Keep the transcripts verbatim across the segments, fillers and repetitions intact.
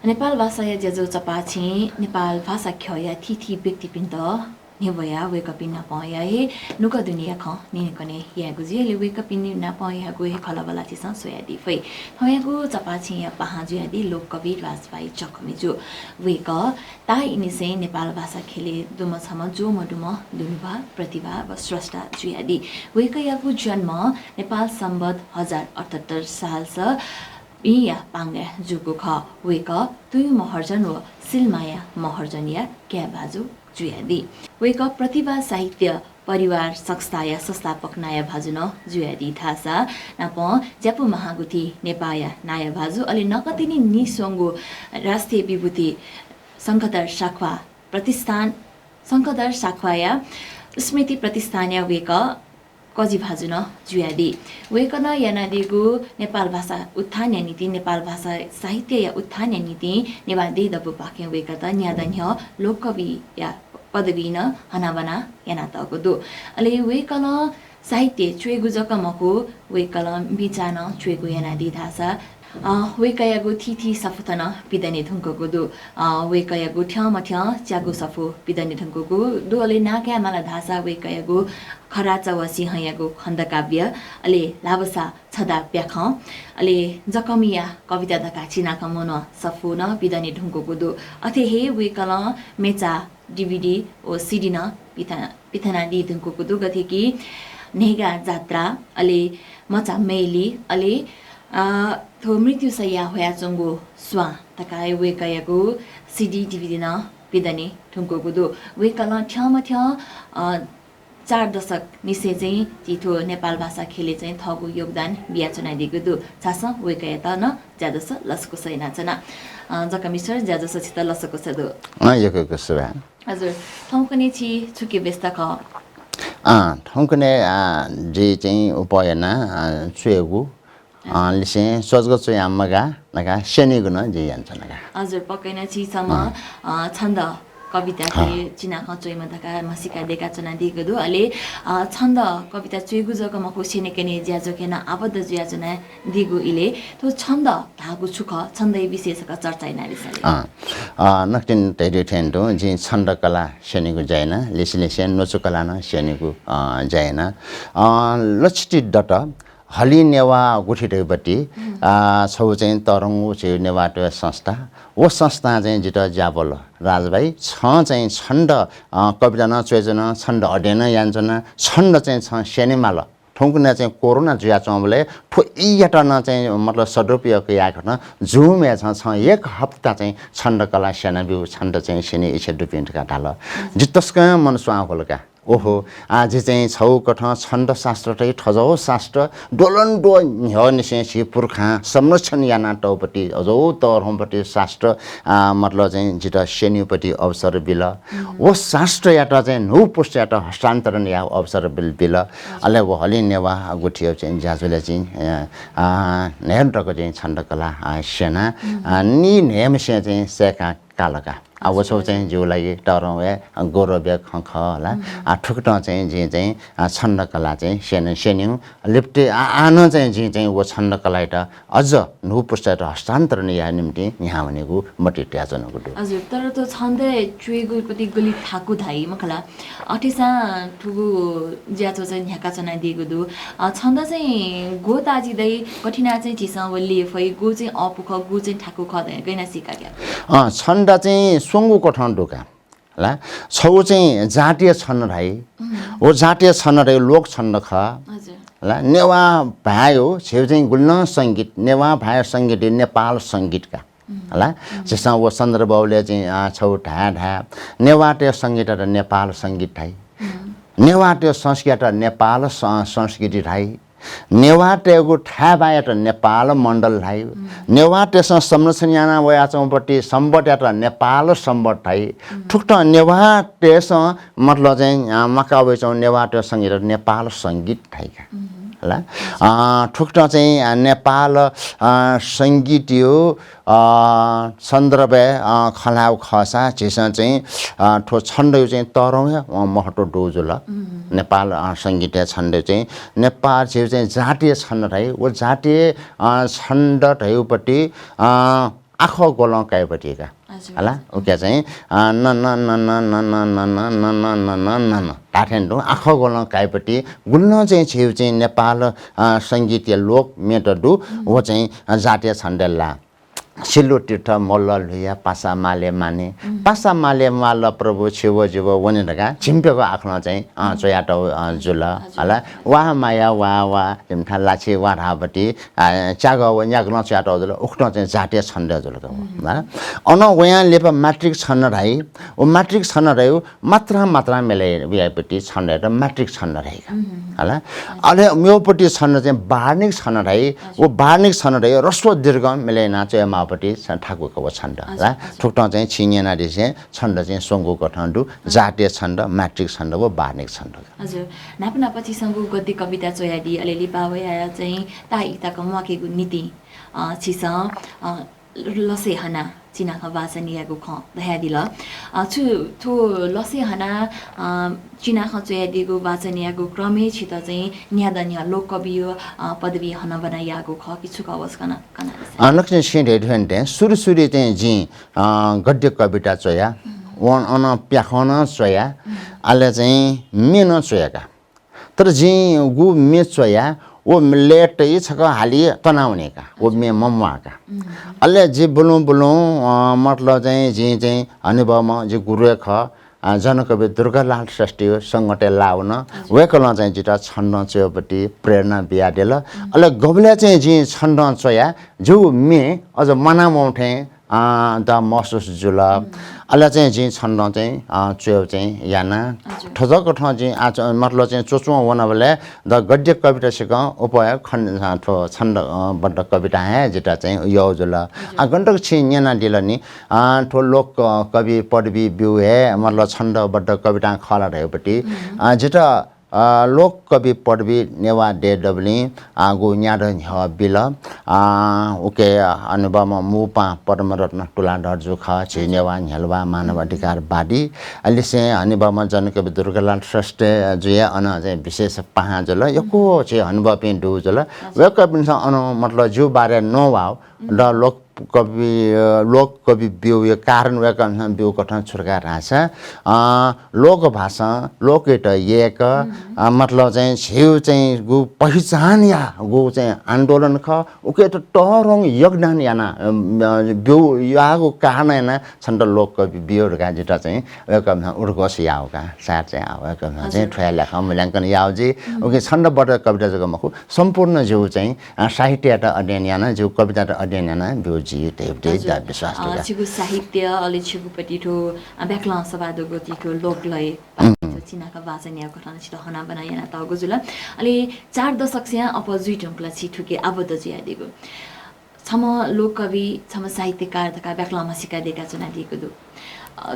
नेपाल भाषाया ज्याझ्वः चपाःछेँ नेपाल भाषा ख्यःया थीथी व्यक्तिपिन्त न्ह्यब्वयाः वय्कःपिं नापंया हे नुगः दुनेया खँ न्यनेकने यायेगु जुइ। अले वय्कःपिं नापंयागु हे खँल्हाबल्हा झीसं स्वयादी फइ। थौंयागु चपाःछेँया पाहां जुयादी लोककवि राजभाइ जकमिजु। वय्कः ताःइनिसें नेपाल भाषा ख्यलय् दुम्ह छम्ह ज्वःमदुम्ह दुनुभाः प्रतिभा व स्रष्टा जुयादी। वय्कःयागु जन्म नेपाल संवत् हजार अठहत्तर सालस ईया पांगाय् जूगु खः। वय्कः तुयु महर्जन व सिलमाया महर्जनया काय् भाजु जुयादी। वय्कः प्रतिभा साहित्य परिवार संस्थाया संस्थापक नायः भाजु नं जुयादी धाःसा नापं ज्यापु महागुथि नेपाःया नायः भाजु, अले नकतिनि नीस्वंगु राष्ट्रिय विभूति शंखधर साख्वाः प्रतिष्ठान, शंखधर साख्वाःया स्मृति प्रतिष्ठानया वय्कः कजि भाजु नं जुयादी। वय्कलं यानादीगु नेपाल भाषा उत्थानया निंतिं, नेपाल भाषा साहित्यया उत्थानया निंतिं नेवाः देय् दबूपाखें वय्कःयात न्यादँ न्ह्यः लोककविया पदवी नं हनाबना यानातःगु दु। अले वय्कलं साहित्य च्वयेगु जक मखु, वय्कलं मिचा नं च्वयेगु यानादी धाःसा, अ, वय्कःयागु थीथी सफू थन पिदने धुंकूगु दु। अ, वय्कःयागु थ्यंमथ्यं च्यागू सफू पिदने धुंकूगु दु। अले नां काये माल धाःसा वय्कःयागु खराचा व सिंहयागु खण्डकाव्य, अले ल्हाबसा छदा प्याखं, अले जकमिया कविता धकाः चिनाखँ मनं सफू नं पिदने धुंकूगु दु। अथे हे वय्कलं मेचा, डिभिडी व सिडी नं पिथना-, पिथनादी धुंकूगु दु, गथे कि न्हय्गा जात्रा, अले मचा मैली, अले, अ, थ्व मृत्युशय्या ह्वयाच्वंगु स्वां धकाः वय्कःयागु सिडी, डिभिडी नं पिदने धुंकूगु दु। वय्कलं थ्यंमथ्यं, अ, चार दशक निसें चाहिँ झी थ्व नेपाल भाषा ख्यलय् चाहिँ थःगु योगदान बियाच्वनादीगु दु। झासँ वय्कःयात नं ज्याझ्वलय् लसकुस यानाच्वना। अ, जकमि सर, ज्याझ्वलय् छितः लसकुस दु। अँ, यक्व यक्व सुभाय्। हजुर, थौंकन्हय् छि छुकी व्यस्त खः? अँ, थौंकन्हय्, अ, जि चाहिँ उपः याना, अ, च्वयेगु, अँ, लिसें स्वजगः च्वयाः मगाः धकाः स्यनेगु नं जिं यानाच्वना का। हजुर, पक्कै नं छि छम्ह, अँ। अ, छन्द कविता हे चिनाखँ च्वइम्ह धकाः म्हसीका दय्काच्वनादीगु दु। अले, अ, छन्द कविता च्वयेगु जक मखु, स्यनेकने ज्याझ्वलय् नं आबद्ध जुयाच्वनादीगु इलय् थ्व छन्द धाःगु छु खः, छन्दया विषय छकः चर्चा यानादिसँ ले। अँ, अ, नकतिनि धयादीगु थें तुं जिं छन्द कला स्यनेगु ज्या याना, लिसें लिसें न्वचु कला नं स्यनेगु, अ, ज्या याना। अ, लक्षिति दत हलिं नेवाः गुथि धइगु पति, अ, छगू चाहिँ तःधंगु झीगु नेवाःतय् संस्था। व संस्थां चाहिँ जितः ज्याब्वल, राजभाइ, छं चाहिँ छन्द, अ, कविता नं च्वयाच्वन, छन्द अध्ययन नं यानाच्वन, छन्द चाहिँ छं स्यनेमाल। थौंकन्हय् चाहिँ कोरोना जुयाच्वंबलय् थ्व ईयात नं चाहिँ मतलब सदुपयोग यायेकथं Zoom-य् छं, छं एक हप्ता चाहिँ छन्द कला स्यनाब्यु, छन्द चाहिँ स्यने इच्छा दुपिं धकाः धाल। जि तसकं मन स्वां हुल का। ओहो, आः जि चाहिँ छगू कथं छन्दशास्त्र तय् थज्याःगु शास्त्र द्वलंद्वः न्ह्यःनिसें झी पुर्खां संरक्षण यानातःगु पति, अज्याःगु तःधंगु पति शास्त्र, आः, मतलब चाहिँ जितः स्यनेगु पति अवसर बिल। व शास्त्रयात चाहिँ न्हू पुस्तायात हस्तान्तरण यायेगु अवसर बिल, बिल। अले व हलिं नेवाः गुथिया चाहिँ ज्याझ्वलय् चाहिँ, अ, आः, न्हय्दँ तक चाहिँ छन्दकला, आः, स्यना, आः, नीन्हय्म्हसिनं चाहिँ सय्का काल का। आः, व छगू चाहिँ जिगु लागि तःधंगु हे गौरवया खँ खः ला। आः, थुकथं चाहिँ जिं चाहिँ, आः, छन्दकला चाहिँ स्यने, स्यनेगु लिपतय्, आः, आः नं चाहिँ जिं चाहिँ व छन्दकलायात अझ न्हू पुस्तायात हस्तान्तरण यायेगु निंतिं न्ह्याः वनेगु मतिइ तयाच्वनागु दु। हजुर, तर थ्व छन्दय् च्वयेगु पति गुलि थाकु धाइ मखु ला। अथेसां थुगु ज्याझ्वः चाहिँ न्ह्याकाच्वनादीगु दु। अ, छन्द चाहिँ ग्वः ताःजि दइ, गथे यानाः चाहिँ झीसं व ल्यये फइ, गु चाहिँ अःपु खः, गु चाहिँ थाकु खः धयाः गय् यानाः सीकाग्याः? अँ, छन्द चाहिँ स्वंगू कथं दु का। ला, छगू चाहिँ जातीय छन्द धाइ। व जातीय छन्द धाइ लोक छन्द खः। हजुर। ला, नेवाः भाय् हो, छेउ चाहिँ गुलिं नं संगीत, नेवाः भाय् संगीत, नेपाल संगीत का। ला, झीसं व सन्दर्भय् चाहिँ, अ, छगू धाये धाये, नेवाःतय् संगीतयात नेपाल संगीत धाइ। नेवाःतय् संस्कृतियात नेपाल स-, संस्कृति धाइ। नेवाःतय्गु थाय्बाःयात नेपाल मण्डल धाइ। नेवाःतय्सं संरक्षण याना वयाच्वंगु पति संवत्‌यात नेपाल संवत् धाइ। थुकथं नेवाःतय्सं मतलब चाहिँ, अ, म्वाका वयाच्वंगु नेवाःतय् संगीतयात नेपाल संगीत धाइ का। हला? अ, थुकथं चाहिँ, अ, नेपाल, अ, संगीतया अ, सन्दर्भय्, अ, खँ ल्हायेगु खःसा झीसं चाहिँ, अ, थ्व छन्दया चाहिँ तःधंगु हे, अ, महत्व दु जुल। नेपाल, अ, संगीतया छन्दया चाहिँ नेपाल झीगु चाहिँ जातीय छन्द धाइ, व जातीय, अ, छन्द धाइगु पति, अ, आखः ग्वलं काइपट्टि का। हजुर। हला, उके चाहिँ, अ, न, न, न, न, न, धाथें दु, आखः ग्वलं काइपट्टि, गुलिं चाहिँ झीउ चाहिँ नेपाल, अ, संगीतया लोक म्येत दु, व चाहिँ, अ, जातीय छन्दय् लाः। सिल्लु तीर्थ मोल्ल ल्हुया पासा माले माने। पासा माले माल प्रभु छिव जिव वने धकाः झिंप्यक आखलं चाहिँ, अ, च्वयातःगु, अ, जुल। हजुर। हला, वाह माया वाह वाह, जिमिथाय् लाछि वाः धाःपट्टि, अ, च्यागः व न्यागलं च्वयातःगु जुल, उकथं चाहिँ जातीय छन्द जुल का। हला, अन वयां लिपा मात्रिक छन्द धाइ, व मात्रिक छन्द धाइ, मात्रां मात्रां मिले वयापट्टि छन्दयात मात्रिक छन्द धाइ का। हला, अले मेवपट्टि छन्द चाहिँ वर्णिक छन्द धाइ, व वर्णिक छन्द धाइ, ह्रस्व दीर्घ मिले याना च्वयेमाःपट्टि छ-, थाकु का व छन्द। हला, थुकथं चाहिँ छिं न्यनादिसँ, छन्द चाहिँ स्वंगू कथं दु, जातीय छन्द, मात्रिक छन्द व वर्णिक छन्द। हजुर, न्हापा न्हापा छिसं गु गद्य कविता च्वयादी, अले लिपा वयाः चाहिँ ताःई तक म्वाकेगु निंतिं, अ, छिसं, अ, लसय् हना चिनाखँ वाचन यायेगु खँ धयादिल। अ, छु, थ्व लसय् हना, अ, चिनाखँ च्वयादीगु वाचन यायेगु क्रमय् छित चाहिँ न्ह्यादँ न्ह्यः लोककविया, अ, पदवी हनाबना याःगु खः कि छु खः, वसकं कनादिसँ। अ, नकतिनि छिं धयादी थें सुरु सुरुइ चाहिँ जिं, अ, गद्य कविता च्वया, व अन प्याखं नं च्वया, अले चाहिँ म्ये नं च्वया का। तर जिं गु म्ये च्वया, व लय्‌तय् छकः हाली तनावने का, व म्ये मम्वाः का। अले जि बुलुं बुलुं, अ, मतलब चाहिँ जिं चाहिँ हनेबहःम्ह जि गुरु हे खः, अ, जनकवि दुर्गालाल श्रेष्ठया संगतय् लाः वन। वय्‌कलं चाहिँ जितः छन्दं च्वयेपट्टि प्रेरणा बियादिल। अले गुबलय् चाहिँ जिं छन्दं च्वया, जिगु म्ये अझ म्वानावं थें अ, द महसुस जुल। अले चाहिँ जिं छन्दं चाहिँ, अ, च्वयेगु चाहिँ याना। हजुर। थज्याःगु कथं जिं, अ, च-, मतलब चाहिँ च्वच्वं वनाबलय् द गद्य कविता सिकं उपय् खन-, अ, थ्व छन्द, अ, बद्ध कविता हे जितः चाहिँ यःगु जुल। हजुर। अ, गन तक छिं न्यनादिल नि, अ, थ्व लोक, अ, कवि पदवी ब्यूगु हे मतलब छन्दबद्ध कवितां खः ला धयापट्टि, अ, जितः अ, लोककवि पदवी नेवाः देय् दबलिं, अ, गु न्यादँ न्ह्यः बिल। अ, उके हनेबहःम्ह मू पाहां पद्मरत्न तुलाधर जु खः, झी नेवाः न्ह्यलुवा मानव अधिकारवादी। अले लिसें हनेबहःम्ह जनकवि दुर्गालाल श्रेष्ठ जुया अन चाहिँ विशेष पाहां जुल। यक्व झी हनेबहःपिं दु जुल। वय्‌कःपिन्सं अन मतलब जिगु बारे नवाः द लोक कवि, अ, लोककवि ब्यूगु कारण वय्‌कःपिन्सं ब्यूगु कथं छु धकाः धाःसा, अ, लोकभाषां लोकयात यय्‌क, अ, मतलब चाहिँ झीगु चाहिँ गु पहिचानया गु चाहिँ आन्दोलन खः, उकेत तःधंगु योगदान याना, अ, अ, ब्यूगु याःगु कारणं याना छन्त लोककवि ब्यूगु धकाः जितः चाहिँ वय्‌कःपिन्सं उद्घोष याःगु का। सायद चाहिँ, अ, वय्‌कःपिन्सं चाहिँ थ्वया ल्याखं मूल्यांकन याःगु जुइ। उके छन्दबद्ध कविता जक मखु, सम्पूर्ण जिगु चाहिँ, अ, साहित्ययात अध्ययन याना, जिगु कवितायात अध्ययन याना ब्यूगु जुइ धइगु, धइगु विश्वास दु का। छिगु साहित्य, अले छिगुपट्टि थ्व, अ, व्याकरण सभा दुगु थ्व लोकलय्, चिनाखँ वाचन याःगु कथं छितः हनाबना यानातःगु जुल। अले चार दशकस्यां अप्वः जुइ धुंकल छि थुके आबद्ध जुयादीगु। छम्ह लोककवि, छम्ह साहित्यकार धकाः व्याकलं म्हसीका दय्‌का च्वनादीगु दु। अ,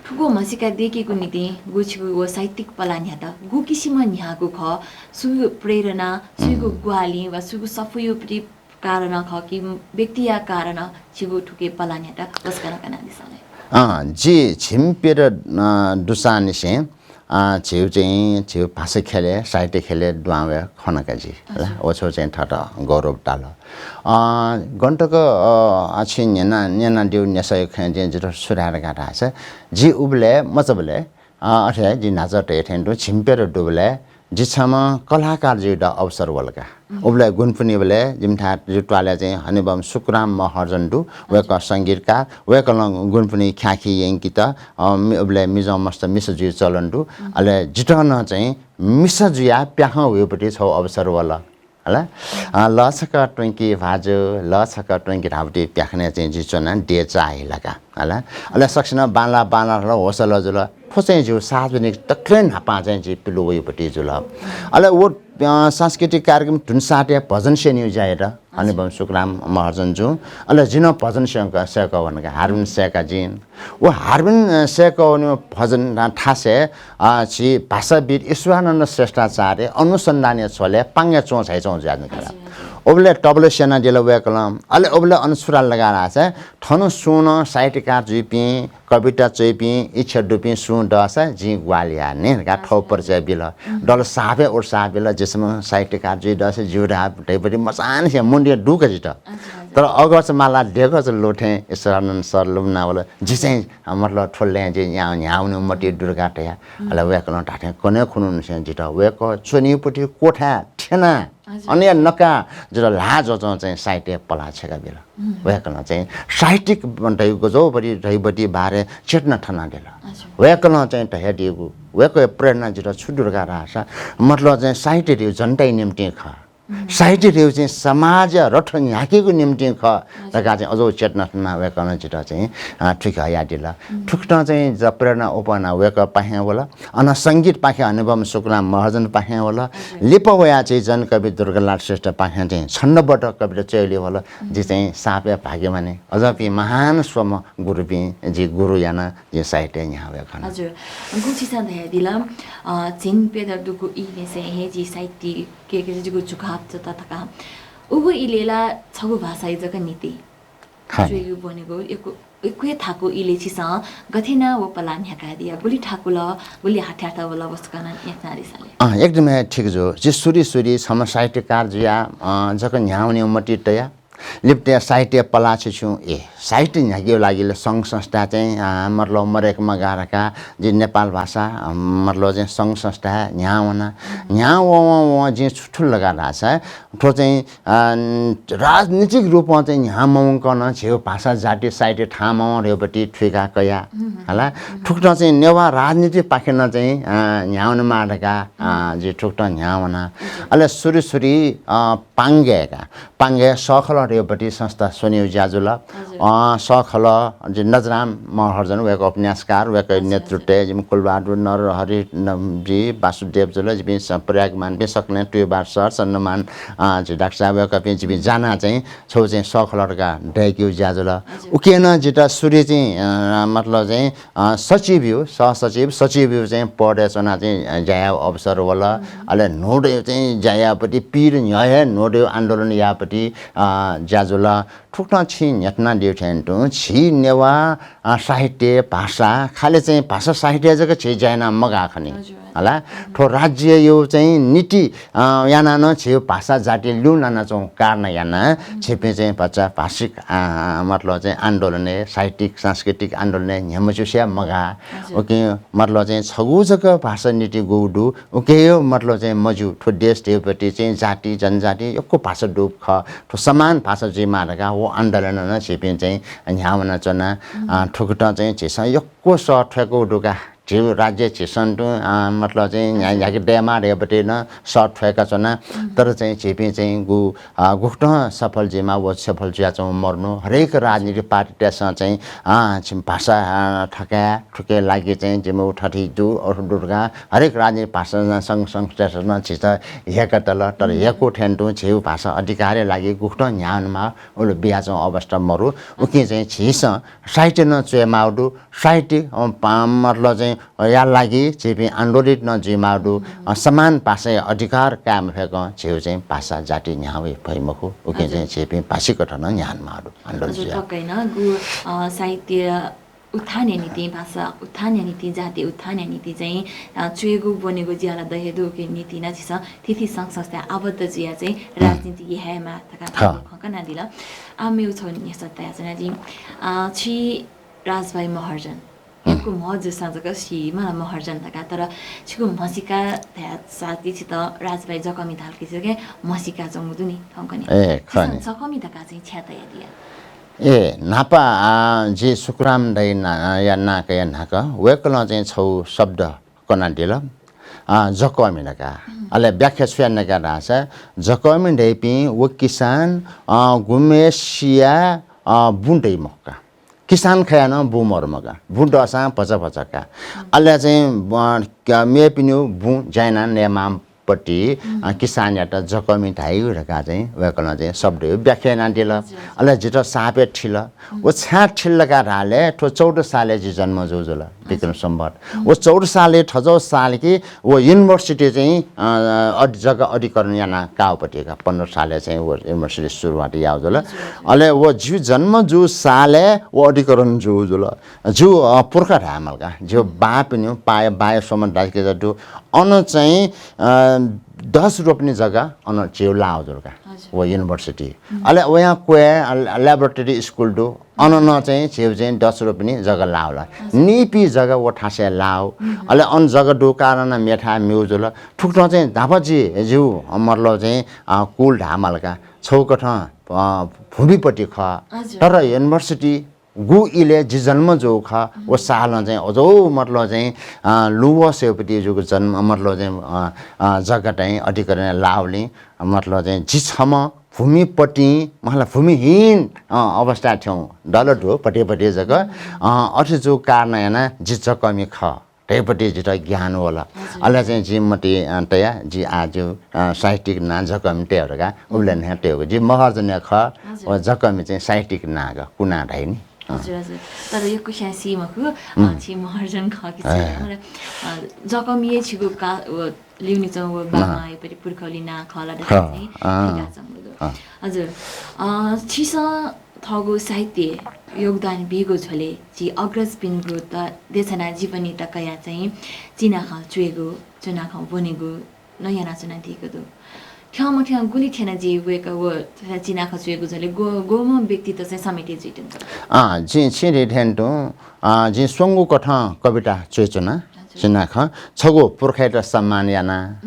थुगु म्हसीका दय्‌केगु निंतिं गु छिगु व साहित्यिक पलाः न्ह्यात गु किसिमं न्ह्याःगु खः, सुगु प्रेरणा, सुगु ग्वाहालिं वा सुगु सफूयापट्टि कारणं खः कि व्यक्तिया कारणं छिगु थुके पलाः न्ह्यात, वसकं कनादिसँ ले। अँ, जि झिंप्यदँ, अ, दुसांनिसें, अ, झीगु चाहिँ, झीगु भाषा ख्यलय्, साहित्य ख्यलय् दुहां वये खन का जि, हला। व छगू चाहिँ थःत गौरव ताल। अ, गन तक, अ, छिं न्यना, न्यनादीगु न्ह्यसःया खँय् जिं जितः छु धाये धकाः धाःसा, जि उबलय्, मचाबलय्, अ, अथे हे जिं न्हाचः धयाथें तुं झिंप्यदँ दुबलय् जि छम्ह कलाकार जुइगु अवसर वल का। उबलय् गुनपुनीबलय् जिमिथाय् जि त्वालय् चाहिँ हनेबहःम्ह सुखराम महर्जन दु, वय्‌कः संगीतकार, वय्‌कलं गुनपुनी ख्याखी यंकेत, अ, मि-, उबलय् मिजं मस्त मिसा जुइगु चलन दु। अले जितः नं चाहिँ मिसा जुयाः प्याखं हुइगुपट्टि छगू अवसर वल। हला? अ, लः छकः त्वंकि भाजु, लः छकः त्वंकि धाःपट्टि प्याखनय् चाहिँ जि च्वना देय् चाःहिल का। हला? अले सकसिनं बांला बांला धाल, होसल जुल। थ्व चाहिँ जिगु सार्वजनिक दकलय् न्हापां चाहिँ जि पिलु वइगुपट्टि जुल। अले व, अ, सांस्कृतिक कार्यक्रम धुन साथय् भजन सेनीगु ज्या यात हनेबहःम्ह सुखराम महर्जन जुं। अले जिं नं भजन सय्‌क, सय्‌कः वन का, हार्मोनियम सय्‌का जिं। व हार्मोनियम, अ, सय्‌कः वनीगु भजन थासय्, अ, झी भाषाविद् ईश्वरानन्द श्रेष्ठाचार्य अनुसन्धानया झ्वलय् पांगय् च्वं झाइच्वं जुयाच्वन का। उबलय् तबलय् स्यनादिल वय्कलं। अले उबलय् अन छु धाल धकाः धाःसा, थन सुं नं साहित्यकार जुइपिं, कविता च्वइपिं, इच्छा दुपिं सुं दःसा जिं ग्वाहालि याये नि धकाः थःगु परिचय बिल। दल साफय् उत्साह बिल, जिसं साहित्यकार जुइ दःसा ज्यू धकाः धइपट्टि मचांनिसें मुंडे दुःख जितः। तर अगःचा माला देगःचा लु थें ईश्वरानन्द सर लुमना वल। जि चाहिँ, अ, मतलब थ्व लँय् जि न्ह्या-, न्ह्यावने मति दु धकाः धया। अले वय्कलं धात्थें कन्हय् खुन्हुनिसें जितः वय्कः च्वनीपट्टि कोठाय् थ्यना अन या नका जितः ल्हाः ज्वचं चाहिँ साहित्यय् पलाः छ्यका बिल। वय्कलं चाहिँ साहित्यिक धइगु गजौपट्टि धइपट्टि बारे चेतना थनादिल। वय्कलं चाहिँ धयादीगु, वय्कःया प्रेरणा जितः छु दु धकाः धाःसा, मतलब चाहिँ साहित्य धइगु जनताया निम्तिं खः। साहित्य धइगु चाहिँ समाजया रथ न्ह्याकेगु निम्तिं खः धकाः चाहिँ अझ चेतना थनाः वय्कलं जितः चाहिँ, अ, थुइक हयादिल। थुकथं चाहिँ ज-, प्रेरणा उपनाः वय्कःपाखें वल। अन संगीतपाखें हनेबहःम्ह सुकुराम महर्जनपाखें वल। लिपा वयाः चाहिँ जनकवि दुर्गालाल श्रेष्ठपाखें चाहिँ छन्दबद्ध कविता च्वयेगुलिइ वल। जि चाहिँ सापय् भाग्यमानी। अझपिं महान स्वम्ह गुरुपिं जि गुरु यानाः जि साहित्य न्ह्यावय् खन। हजुर। गु छिसं धयादिल, अ, झिंप्यदँ दुगु इलय् हे जि साहित्यिक जिगु झुकाव दत धकाः। उगु इलय् ला छगू भाषाया जक नीति। खः। च्वयेगु ब्वनेगु यक्व, यक्व हे थाकु इलय् छिसं गथे यानाः व पलाः न्ह्याकादिया, गुलि थाकुल, गुलि हाथ्यात वल, व सकसिनं न्ह्यथनादिसँ ले। अँ, एकदम हे ठीक जू। जि सुरु सुरु छम्ह साहित्यकार जुयाः, अँ, जक न्ह्यावने मति तया। लिपा तया साहित्य पलाः छु छु, ए, साहित्य न्ह्याकेगु लागि ला संघ संस्था चाहिँ, अँ, मतलब मदय्क मगाः धकाः जि नेपाल भाषा, अँ, मतलब चाहिँ संघ संस्था न्ह्यावना। न्ह्यावं वं वं जिं छु थुल धकाः धाःसा, थ्व चाहिँ अ, राजनीतिक रूपं चाहिँ न्ह्याः मवंकं नं झीगु भाषा, जाति, साहित्य थाहां मवं धइपट्टि थुइका कया। हला। थुकथं चाहिँ नेवाः राजनीतिपाखें नं चाहिँ, अ, न्ह्यावनेमाः धकाः, अ, जि थुकथं न्ह्यावना। अले सुरु सुरु, अ, पांगे का, पांगे सःखलः धइपट्टि संस्था स्वनेगु ज्या जुल। अ, सःखलः जि नजराम महर्जन, वय्कः उपन्यासकार, वय्कःया नेतृत्वय् जिमि कुलबहादुर नरहरि न-, जि वासुदेव जुल, जिपिं स-, प्रयागमानपिं सकलें तुयबहादुर सर, चन्द्रमान अ, झी डाक्टर साहब वय्कःपिं जिपिं जानाः चाहिँ छगू चाहिँ सःखलः धकाः दय्केगु ज्या जुल। उकिं नं जितः सुरु चाहिँ, अ, मतलब चाहिँ, अ, सचिवया, सहसचिव, सचिवया चाहिँ पदय् च्वनाः चाहिँ, अ, ज्या यायेगु अवसर वल। अले न्हूदँया चाहिँ ज्या यायेपट्टि पीर न्ह्यः हे न्हूदँया आन्दोलन यायेपट्टि, अ, ज्या जुल। थुकथं छिं न्ह्यथनादीगु थें तुं झी नेवाः, अ, साहित्य, भाषा, खालि चाहिँ भाषा साहित्य जक झी ज्या याना मगाः खनी। हला। थ्व राज्यया चाहिँ नीति, अ, यानाः नं झीगु भाषा जाति ल्यूनाच्वंगु कारणं यानाः झीपिं चाहिँ भचा भाषिक, अ, मतलब चाहिँ आन्दोलनय्, साहित्यिक सांस्कृतिक आन्दोलनय् न्ह्यम्हस्युसे मगाः। उकिं मतलब चाहिँ छगू जक भाषा नीति गुगु दु, उकिं मतलब चाहिँ मज्यू। थ्व देश धइपट्टि चाहिँ जाति जनजाति यक्व भाषा दुगु खः। थ्व समान भाषा जुइमाः धकाः व आन्दोलनं नं झीपिं चाहिँ न्ह्यावनाच्वना। अ, थुकथं चाहिँ झीसं यक्व सः थ्वय्कू दु का। झीगु राज्य झीसं तुं, अ, मतलब चाहिँ न्ह्या-, न्ह्याके दयेमाः धइपट्टि नं सः थ्वय्काच्वना। तर चाहिँ झीपिं चाहिँ गु-, अ, गुकथं सफल जुइमाः व सफल जुयाच्वंगु मरुनु। हरेक राजनीतिक पार्टीतय्सं चाहिँ, अ, झीगु भाषा, अ, थकाये, थुकिया लागि चाहिँ जिमिगु थथे दु, अथे दु धकाः हरेक राजनीतिक भाषा संघ संस्थातय्सं नं झीत हेकातल। तर हेकू थें तुं झीगु भाषा अधिकारया लागि गुकथं न्ह्यावनेमाः उलि बियाच्वंगु अवस्था मरु। उकिं चाहिँ झीसं साहित्य नं च्वयेमाःगु दु। साहित्यिक, अ, पा-, मतलब चाहिँ, अ, या लागि झीपिं आन्दोलित नं जुइमाःगु दु। अ, समान भाषाया अधिकार काये मफय्कं झीगु चाहिँ भाषा जाति न्ह्यावने फइ मखु। उकिं चाहिँ झीपिं भाषिक कथं नं न्ह्यावनेमाःगु दु। आन्दोलित हजुर, जुया। पक्कै नं गु, अ, साहित्य उत्थानया निंतिं, भाषा उत्थानया निंतिं, जाति उत्थानया निंतिं चाहिँ, अ, च्वयेगु ब्वनेगु ज्या ला द हे दु, उकिया निंतिं नं झीसं थीथी संघ संस्थाय् आबद्ध जुयाः चाहिँ राजनीति यायेमाः धकाः खँ कनादिल। आः मेगु छगू न्ह्यसः तयाच्वना जिं। अ, छि राजभाइ महर्जन। यक्व म्ह जूसां जक सीमाल महर्जन धकाः, तर छिगु म्हसीका धयाः साथी छित राजभाइ जकःमि धाल कि जक म्हसीका च्वंगु दु नि थौंकन्हय्। ए, खः नि। जकःमि धकाः चाहिँ छाय् तयादिया? ए, न्हापा, आ, जि सुकुराम दाइ ना-, या नां कया न्हाक वय्कलं चाहिँ छगू शब्द कनादिल, आ, जकःमि धकाः। अले व्याख्या छु याना का धाःसा, जकःमि धइपिं व किसान, अ, गुम्हेसिया, अ, बुँ दइ मखु का। किसान खयाः नं बुँ मरु मखु का। बुँ दःसां भचा भचा का। अले चाहिँ, अ, क-, मेपिनिगु बुँ ज्या याना नयेमाःपट्टि, अ, किसानयात जकःमि धाइ धकाः चाहिँ वय्कलं चाहिँ शब्दया व्याख्या यानादिल। अले जितः सापय् थिल। व छाय् थिल धकाः धाःले थ्व चौध सालय् जि जन्म जू जुल। विक्रम सम्बत। व चौध सालय् थज्याःगु सालय् कि व university चाहिँ, अ, अध-, जग्गा अधिग्रहण याना काःगु पति का। पन्ध्र सालय् चाहिँ व university सुरुवात याःगु जुल। अले व जिगु जन्म जूगु सालय् व अधिग्रहण जूगु जुल। जिगु, अ, पुर्खा धायेमाल का। जिगु बापिनिगु, बाया, बाया स्वम्ह दाजुकिजा दु। अन चाहिँ, अ, दस रोपनी जग्गा अन झीगु लाःगु जुल का। हजुर। व university। अले वयां क्वय्, अ, laboratory school दु। अन नं चाहिँ झीगु चाहिँ दस रोपनी जग्गा लाःगु ला। हजुर। नीपी जग्गा व थासय् लाःगु। अले अन जग्गा दु कारण मेथाय् म्यू जुल। थुकथं चाहिँ न्हापा जि, जिगु, अ, मतलब चाहिँ, अ, कुल धायेमाल का। छगू कथं, अ, भूमिपति खः। हजुर। तर university गु इलय् जि जन्म जूगु खः, व सालं चाहिँ अझ मतलब चाहिँ, अ, लुवः स्वयेपति जूगु जन्म, मतलब चाहिँ, अ, अ, जग्गा चाहिँ अधिग्रहण लाःगुलिं, मतलब चाहिँ जि छम्ह भूमिपतिं, मतलब भूमिहीन, अ, अवस्था थें दल दु, पति पति जक, अ, अथे जूगु कारण याना जि जकःमि खः। धइपति जितः ज्ञान वल। हजुर। अले चाहिँ जिं मति, अ, तया, जि आः जि, अ, साहित्यिक नां जकःमि तये धकाः उबलय् न्ह्यः तयेगु। जि महर्जनया खः, हजुर। व जकःमि चाहिँ साहित्यिक नां का, कुना धाइ नि। अँ। हजुर, हजुर। तर यक्व खिं सी मखु, अ, छि महर्जन खः कि छु, अँ। मतलब, अ, जकःमि हे छिगु का, व ल्यूनिचं व बाबायापति पुर्खौली नां खः ला धकाः चाहिँ थुइकाच्वंगु दु। अँ। हजुर। अ, छिसं थःगु साहित्य योगदान बीगु झ्वलय् झी अग्रजपिनिगु त देछाना जीवनी त कयाः चाहिँ चिनाखँ च्वयेगु, च्वनाखँ ब्वनेगु नं यानाच्वनादीगु दु। थ्यंमथ्यं गुलि थ्यन जि वय्कः व चिनाखँ च्वयेगु झ्वलय् ग्व-, ग्वम्ह व्यक्तित्व चाहिँ समेटे जुइधुंकल? अँ, जिं छिं धयाथें तुं, अँ, जिं स्वंगू कथं कविता च्वयेच्वना। हजुर। चिनाखँ छगू पुर्खायात सम्मान याना,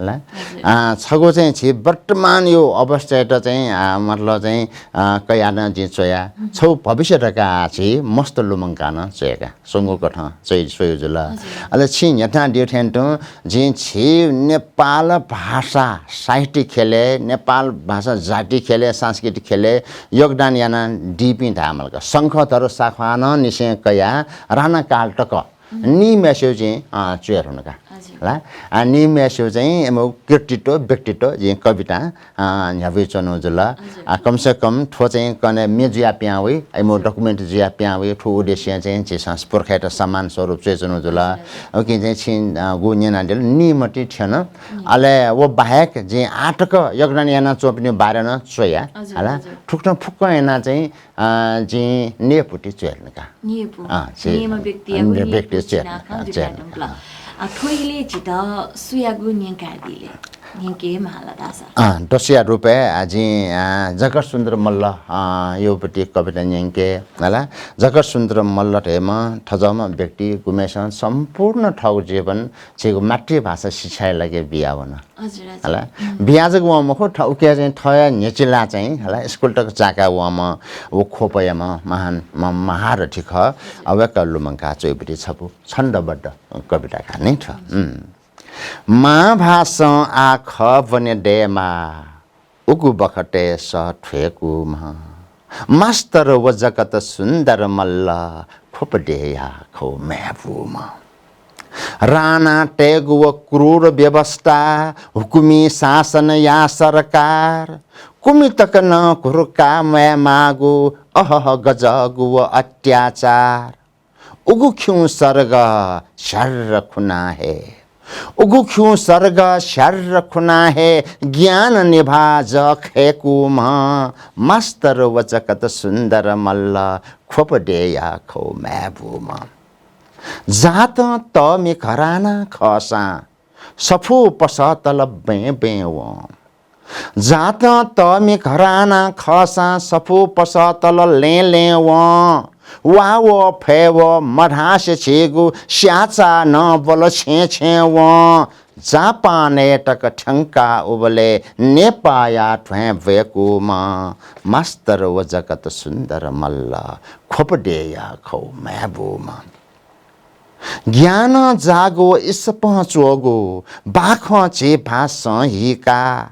हला। हजुर। अँ, छगू चाहिँ झी वर्तमानया अवस्थायात चाहिँ, अँ, मतलब चाहिँ, अँ, कयाः नं जिं च्वया। छगू भविष्य धकाः झी मस्त लुमंकाः नं च्वया का। स्वंगू कथं च्वइ-, च्वयेगु जुल। हजुर। अले छिं न्ह्यथनादीथें तुं जिं झी नेपाल भाषा साहित्य ख्यलय्, नेपाल भाषा जाति ख्यलय्, सांस्कृतिक ख्यलय् योगदान यानादीपिं धायेमाल का। शंखधर साख्वाःनिसें कयाः राणाकाल तक निम्हय्सिगु जिं, अँ, च्वये धुन का। हजुर। हला? अँ, निम्हय्सिगु चाहिँ इमिगु कृतित्व, व्यक्तित्व जिं कवितां, अँ, न्ह्यब्वयाच्वनागु जुल। हजुर। अँ, कम से कम थ्व चाहिँ कन्हय् म्ये जुयाः पिहां वइ, इमिगु document जुयाः पिहां वइ, थ्व उद्देश्यं चाहिँ झीसं पुर्खायात सम्मान स्वरूप च्वयाच्वनागु जुल। हजुर, हजुर। उकिं चाहिँ छिं, अँ, गु न्यनादिल, निम्ह ति थ्यन। अले व बाहेक जिं आःतक योगदान यानाच्वंपिनि बारे नं च्वया। हजुर, हला? हजुर। थुकथं फुक्कं यानाः चाहिँ अ, जिं न्यय्पु ति च्वये धुन का। न्यय्पु। अँ, झी निम्ह व्यक्तियागु न्यय्पु च्वये धुन का, च्वये धुन का। अ, थ्व इलय् झीत सुयागु न्यंकादिले, न्यंके माल धाःसा? अँ, दसया रूपय्, अ, जिं, अ, जगत सुन्दर मल्ल, अ, यागु ति कविता न्यंके, हला। जगत सुन्दर मल्ल धइम्ह थज्याःम्ह व्यक्ति गुम्हेसिनं सम्पूर्ण थःगु जीवन झीगु मातृभाषा शिक्षाया लागि बियावन। हजुर, हजुर। हला। बिया जक वं मखु, थ-, उकिया चाहिँ थःया न्ह्यचिला चाहिँ, हला, स्कुल तक चाय्काः वंम्ह, व ख्वपयाम्ह महान, म-, महारथी खः। अ, वय्कः लुमंकाः च्वयागु ति छपु छन्दोबद्ध कविता का नि थ्व। उम्। मां भासं आः खः ब्वने दयेमाः, उगु बखतय् सः थ्वय्कूम्ह मास्तर व जगत सुन्दर मल्ल ख्वप देया खः म्वाय्बूम्ह। राणातय्गु व क्रूर व्यवस्था, हुकुमी शासनया सरकार, कुमि तक नं घुरुका म्वायेमाःगु अहह गजःगु व अत्याचार। उगु खिउँ सर्ग स्यार्र खुना हे, उगु खिउँ सर्ग स्यार्र खुना हे ज्ञान निभाः जः खय्कूम्ह मास्तर व जगत सुन्दर मल्ल ख्वप देया खः म्वाय्बूम्ह। जातं तःमि घराना खःसां सफू पसःतल बँय् बँय् वं। जातं तःमि घराना खःसां सफू पसःतल लँय् लँय् वं। वा व फय् व मधासे झीगु स्याःचाः नं ब्वल छेँय् छेँय् वं। जापानय् तक थ्यंकाः उबलय् नेपाःया ध्वाँय् ब्वय्कूम्ह मास्तर व जगत सुन्दर मल्ल ख्वप देया खः म्वाय्बूम्ह। ज्ञानं जाःगु व इसपं च्वःगु बाखं झी भासं हीका।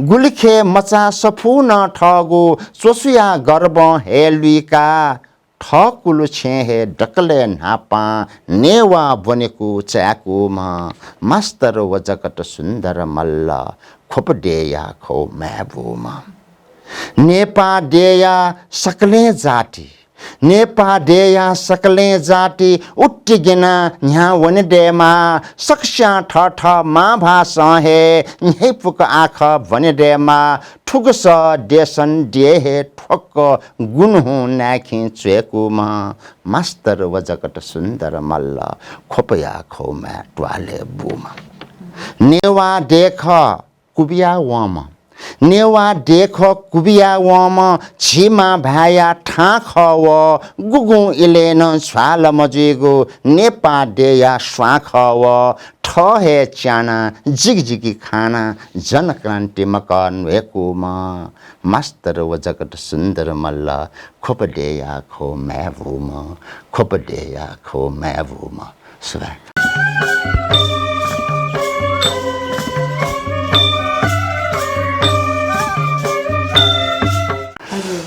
गुलिखे मचा सफू नं थःगु च्वसुया गर्वं हे लुइका। थःकुलु छेँय् हे दकलय् न्हापां नेवाः ब्वनेकू चाय्कूम्ह मास्तर व जगत सुन्दर मल्ल ख्वप देया खः म्वाय्बूम्ह। नेपाः देया सकलें जाति नेपाः देय्‌या सकलें जाति उतिग्यना न्ह्याः वने दयेमा। सकस्यां थःथः मांभासं हे न्ह्यइपुक आखः ब्वने दयेमा। थुगुस देशन देय् हे थ्वक्क गुन्हुं नाय्‌खिं च्वय्‌कूम्ह मास्तर व जगत सुन्दर मल्ल ख्वपया खौमाय् त्वालय् बूम्ह। नेवाः देय् खः कुबिया वंम्ह, नेवाः देय् खः कुबिया वंम्ह झी मांभाय्‌या थां खः व। गुगुं इलय् नं झ्वाल मजुइगु नेपाः देय्‌या स्वां खः व। थः हे च्यानाः जिगजिगि खानाः जनक्रान्ति मकः न्ह्वय्‌कूम्ह मास्तर व जगत सुन्दर मल्ल ख्वप देय्‌या खौमाय् बूम्ह, ख्वप देय्‌या खौमाय् बूम्ह। सुभाय्। हजुर,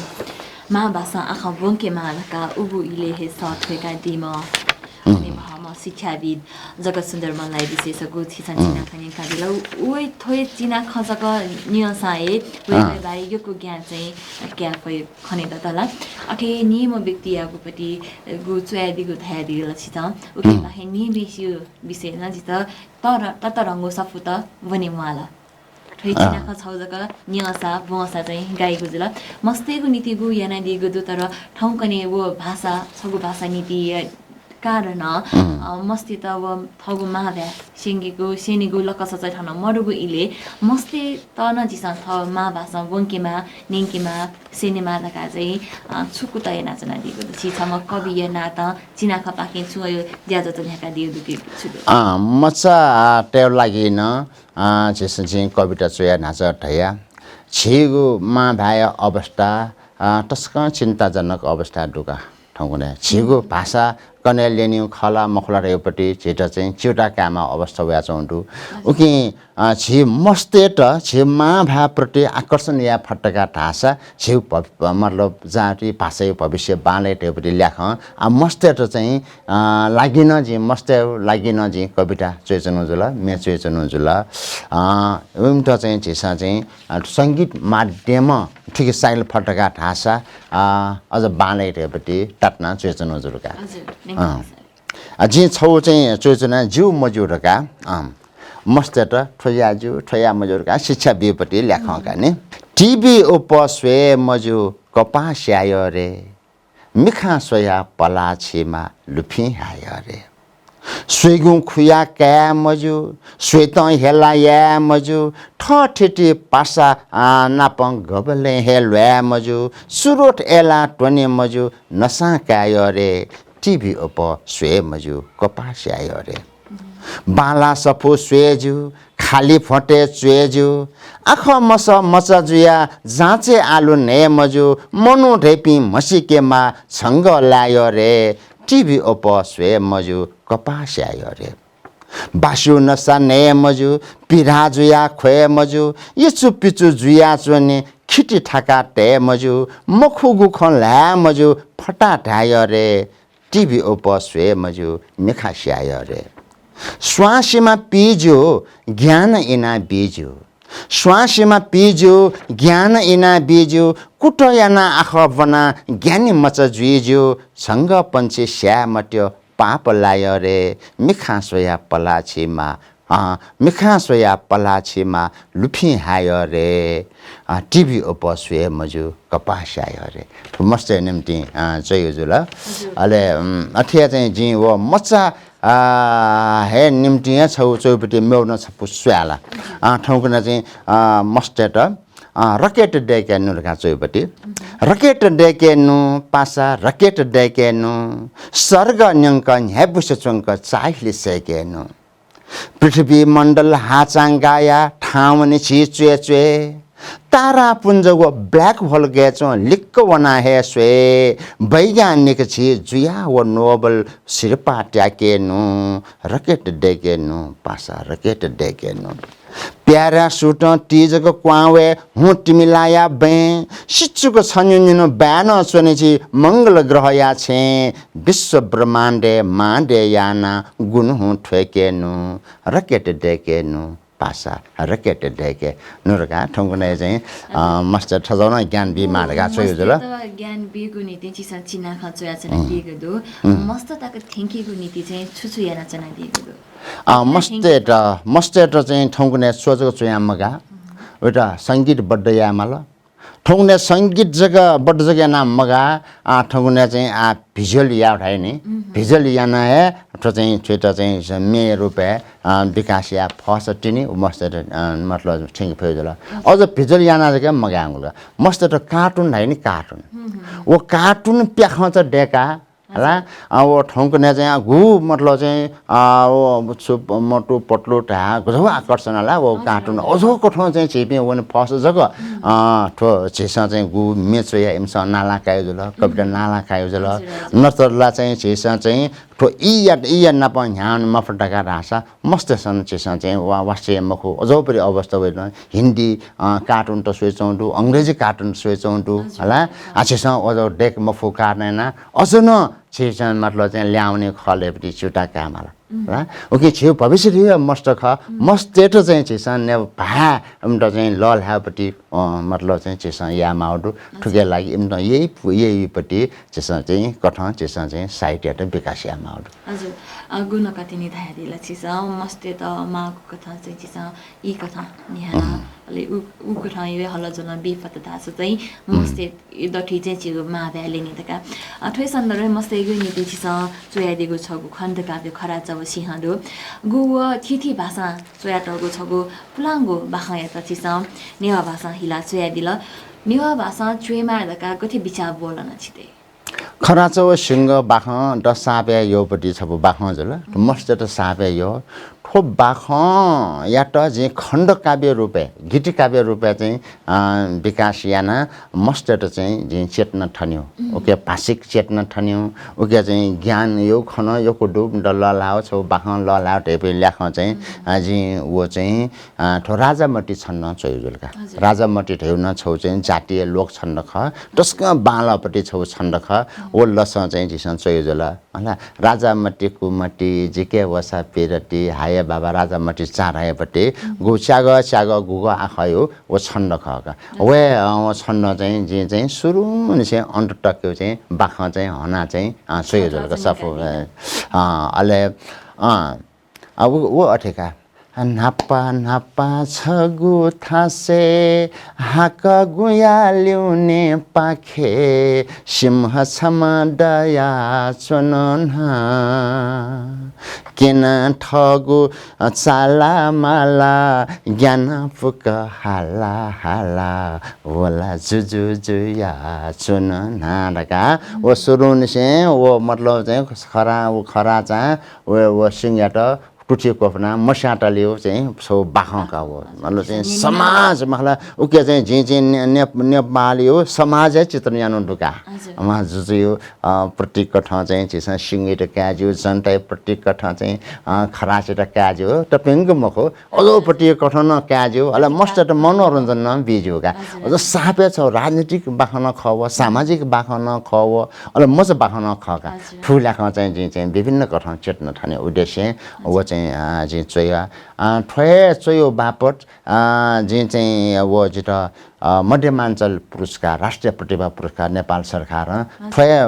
मांभासं आखः ब्वंकेमाः धकाः उबु इलय् हे सः थ्वय्‌कादीम्ह मेम्ह शिक्षाविद् जगत सुन्दर मल्लया विषयय् छगू छिं चिनाखँ न्यंकादिल। व थ्व चिनाखँ जक न्यंसां हे वय्‌कःया बारे यक्व ज्ञान चाहिँ काये फइ खनेदत ला। अथे निम्ह व्यक्तियागु पति गु च्वयादीगु धयादीगु ला छिं। उकिं बाहेक निम्हसिगु विषयय् नं जितः तर-, ततरंगु सफूत ब्वने म्वाःल। थ्व चिनाखँ छगू जक न्यंसा ब्वंसा चाहिँ गाइगु जुल। मस्तय्‌गु निंतिं गु यानादीगु दु, तर थौंकन्हय् व भाषा, छगू भाषा निंतिं कारण, अ, मस्तय्‌त व थःगु मांभाय् स्यंकेगु, स्यनेगु लकस चाहिँ थन मदुगु इलय् मस्तय्‌त नं झीसं थः मांभासं ब्वंकेमाः, न्यंकेमाः, स्यनेमाः धकाः चाहिँ, अ, छु कुतः यानाच्वनादीगु दु? छि छम्ह कविया नातं चिनाखँपाखें छुं ज्याझ्वः न्ह्याकादीगु दु कि छु दु? अँ, मचातय् लागि नं, अँ, झीसं जिं कविता च्वया न्हाचः धया। झीगु मांभाय्‌या अवस्था, अँ, तसकं चिन्ताजनक अवस्था दु का। थौंकन्हय् झीगु भाषा कन्हय् ल्यनीगु खः ला मखु ला धइगु पति झीत चाहिँ च्यूताः कायेमाःगु अवस्था वयाच्वंगु दु। उकिं, अ, झी मस्तय्‌त झी मांभाय् प्रति आकर्षण याये फत धकाः धाःसा झीगु भवि-, मतलब जाति भाषाया भविष्य बांलाइ धइगु पति ल्याखं। आ, मस्तय्‌त चाहिँ, अ, लागि नं जिं, मस्तय्‌या लागि नं जिं कविता च्वयाच्वनागु जुल, म्ये च्वयाच्वनागु जुल। अ, इमित चाहिँ झीसं चाहिँ अ, संगीत माध्यमं थुकी साइल फत धकाः धाःसा, अ, अझ बांलाइ धइगु पति तातुनाः च्वयाच्वनागु जुल का। हजुर, अँ। अ, जिं छगू चाहिँ च्वयाच्वना ज्यू मज्यू धकाः, अँ, मस्तय्‌त थ्व याये ज्यू, थ्व याये मज्यू धकाः शिक्षा बीगु पति ल्याखं का नि। टिभी ओपः स्वये मज्यू, कपाः स्याय् रे। मिखां स्वयाः पलाः छिमा लुफिं हाय् रे। स्वइगुं खुया काये मज्यू, स्वयेतं हेला याये मज्यू, थःथिति पासा, आ, नापं गबलें हे ल्वाये मज्यू, सुरोट अय्‌लाः त्वने मज्यू, नसां काय् रे। टिभी ओपः स्वये मज्यू, कपाः स्याय् रे। बांलाः सफू स्वये ज्यू, खालि भ्वंतय् च्वये ज्यू। आखः मसः मचा जुयाः जाँचय् आलु नये मज्यू। मनू धइपिं म्हसीकेमाः, छंगः लाय् रे। टिभी ओपः स्वये मज्यू, कपाः स्याय् रे। बास्यू नसा नये मज्यू, पिधा जुयाः ख्वये मज्यू। इचुपिचु जुयाच्वने, खिति थाकाः तये मज्यू। मखुगु खँ ल्हाये मज्यू, फताहा धाय् रे। टिभी ओपः स्वये मज्यू, मिखां स्याय् रे। स्वांसिमा पी ज्यू, ज्ञान इनाबी ज्यू। स्वांसिमा पी ज्यू, ज्ञान इनाबी ज्यू। कुतः यानाः आखः ब्वनाः ज्ञानी मचा जुइ ज्यू। छंगः पंक्षी स्याये मत्यो, पाप लाय् रे। मिखां स्वयाः पलाः छिमा अँ, मिखां स्वयाः पलाः छिमा लुफिं हाय् रे, अँ, टिभी ओपः स्वये मज्यू, कपाः स्याय् रे। थ्व मस्तय् निम्तिं, अँ, च्वय् जुल। हजुर। अले, उम्, अथे हे चाहिँ जिं व मचा, अँ, हे निम्तिं हे छगू च्वय् पति मेगु नं छपु स्वये ला। हजुर। अँ, थौंकन्हय् चाहिँ, अँ, मस्तय्‌त, अँ, रकेट दय्‌के नु धकाः च्वय् पति। हजुर। रकेट दय्‌के नु, पासा रकेट दय्‌के नु, सर्ग न्यंक न्ह्याइपुसे च्वंक चाःहिलि सय्‌के नु। पृथ्वी मण्डल हाचां गायाः थाहां वने झी च्वय् च्वय्। तारापुञ्ज व black hole गय् च्वं लिक्क वनाः हे स्वये। वैज्ञानिक झी जुयाः व नोबल सिरपाः त्याके नु। रकेट दय्‌के नु, पासा रकेट दय्‌के नु। प्यारासुटं ति जक क्वहां वये, हुँ तिमिलाया बँय्। सिचुक छन्हु निन्हु बाय् नं च्वने झी मंगल ग्रहया छेँय्। विश्व ब्रह्माण्डय् मांदय् यानाः गुन्हुं थ्वय्‌के नु। रकेट दय्‌के नु, भाषा हरेकयात दय्‌के नु धकाः थौंकन्हय् चाहिँ, अ, मस्तय्‌त थज्याःगु नं ज्ञान बीमाः धकाः च्वयागु जुल। मस्तय्‌त ज्ञान बीगु निंतिं झीसं चिनाखँ च्वयाच्वनादीगु दु। मस्तय्‌त थ्यंकेगु निंतिं चाहिँ छु छु यानाच्वनादीगु दु? अ, मस्तय्‌त, मस्तय्‌त चाहिँ थौंकन्हय् च्वः जक च्वयाः मगाः। वयात संगीतबद्ध यायेमाल। थौंकन्हय् संगीत जक बद्ध जक यानाः मगाः, आ, थौंकन्हय् चाहिँ, आ, visual याये धाइ नि। Visual यानाः हे थ्व चाहिँ, थ्वयात चाहिँ म्ये रूपय्, आ, विकास याये फःसा तिनि, व मस्तय्‌त, आ, मतलब थ्यंके फयेगु जुल। अझ visual यानाः जक मगायेगु जुल। मस्तय्‌त cartoon धाइ नि, cartoon। व cartoon प्याखं चा दय्‌काः हला, अ, व थौंकन्हय् चाहिँ, अ, गु मतलब चाहिँ, अ, व छु, मोटु पतलु धाये गजब आकर्षण हला, व cartoon। अझ कथं चाहिँ झीपिं वने फःसा जक, अ, थ्व झीसं चाहिँ गु म्ये च्वयाः इमिसं नाला कायेगु जुल, कविता नाला कायेगु जुल। नत्र ला चाहिँ झीसं चाहिँ थ्व ईया, ईया नाप न्ह्याः वने मफुत धकाः धाःसा मस्तय्‌सं झीसं चाहिँ वा, वास्ते मखु। अझ परि अवस्था वइ नं हिन्दी, अ, cartoon त स्वयाच्वंगु दु, अंग्रेजी cartoon स्वयाच्वंगु दु, हला। आ, झीसं अझ दय्‌के मफु कारण यानाः अझ नं झीसं मतलब चाहिँ ल्याहां वने खलःयापट्टि च्यूताः कायेमाल। हला। उकिं झीगु भविष्य धइगु मस्त खः। मस्तय्‌त चाहिँ झीसं ने भाय् इमित चाहिँ लःल्हायेपट्टि, अ, मतलब चाहिँ झीसं यायेमाःगु दु। थुकिया लागि इमित यइ, यइपट्टि झीसं चाहिँ कथं झीसं चाहिँ साहित्ययात विकास यायेमाःगु दु। हजुर, अ, गुण कतिनि धयादिल छिसं, मस्तय्‌त माःगु कथं चाहिँ छिसं ई कथं न्ह्याना, अले उ, उ कथं हे हलज्वलं बी फत धाःसा चाहिँ मस्तय्‌त दथुइ चाहिँ झीगु माः भाय् ल्यनी धकाः। अ, थ्व सन्दर्भय् मस्तय्‌गु निंतिं छिसं च्वयादीगु छगू खण्डकाव्य खराचव सिंह दु। गु व थीथी भाषां च्वयातःगु छगू पुलांगु बाखंयात छिसं नेवाः भाषां हिला च्वयादिल। नेवाः भाषां च्वयेमाः धकाः गथे बिचाः ब्वलन छितय्? खराचव सिंह बाखं द सापय् यःपट्टि छपु बाखं जुल। मस्तय्‌त सापय् यः। थ्व बाखंयात जिं खण्डकाव्य रूपय्, गीतिकाव्य रूपय् चाहिँ, अ, विकास यानाः मस्तय्‌त चाहिँ जिं चेतना थनेगु। उकिया भाषिक चेतना थनेगु, उकिया चाहिँ ज्ञान यःगु खँ नं यक्व दु, द लःल्हाः, छगू बाखं लःल्हाः धइपिं ल्याखं चाहिँ, अ, जिं व चाहिँ अ, थ्व राजामति छन्दं च्वयागु जुल का। हजुर। राजामति धयागु नं छगू चाहिँ जातीय लोक छन्द खः। तसकं बांलाःपट्टि छगू छन्द खः। व लसं चाहिँ झीसं च्वयागु जुल। हला, राजामति कुमति, जिके वसा पिरति, हाय बाबा राजामति चार हायपट्टि, गु च्यागः च्यागः गुगः आखःयागु व छन्द खः का। हजुर। व, अ, व छन्दं चाहिँ जिं चाहिँ सुरुंनिसें अन्त तकयागु चाहिँ बाखं चाहिँ हनाः चाहिँ, अ, च्वयागु जुल का। सफू, अ, अले, अ, अ, व, व अथे का। न्हापा न्हापा छगू थासय् हाकःगुया ल्यूनेपाखे सिंह छम्ह दयाच्वन न्हां। क्यना थःगु चालामाला ग्यानापुक हाला हाला वला जुजु जुयाच्वन न्हां धकाः व सुरुंनिसें व मतलब चाहिँ खरा, व खराचां व, व सिंहयात तुथि क्वफुनाः मस्यातलेयागु चाहिँ छगू बाखं का व। मतलब चाहिँ समाज, मतलब उकिया चाहिँ जिं चाहिँ ने-, ने-, नेपालयागु समाजया चित्रण यानागु दु का। हजुर। अमा जुजुयागु, अ, प्रतीक कथं चाहिँ झीसं सिंहयात काये ज्यू, जनताया प्रतीक कथं चाहिँ, अ, खराचय्‌त काये ज्यू, तप्यंक मखु, अझ प्रतीक कथं नं काये ज्यू, अले मस्तय्‌त मनोरञ्जन नं बी ज्यू का। हजुर। अझ सापय् छगू राजनीतिक बाखं नं खः व, सामाजिक बाखं नं खः व, अले मचा बाखं नं खः का। हजुर। थुगु ल्याखं चाहिँ जिं चाहिँ विभिन्न कथं चेतना थनेगु उद्देश्यं व चाहिँ, अ, जिं च्वया। अ, थ्व हे च्वयेगु बापत, अ, जिं चाहिँ व जितः, अ, मध्यमाञ्चल पुरस्कार, राष्ट्रिय प्रतिभा पुरस्कार नेपाल सरकारं थ्व हे, अ,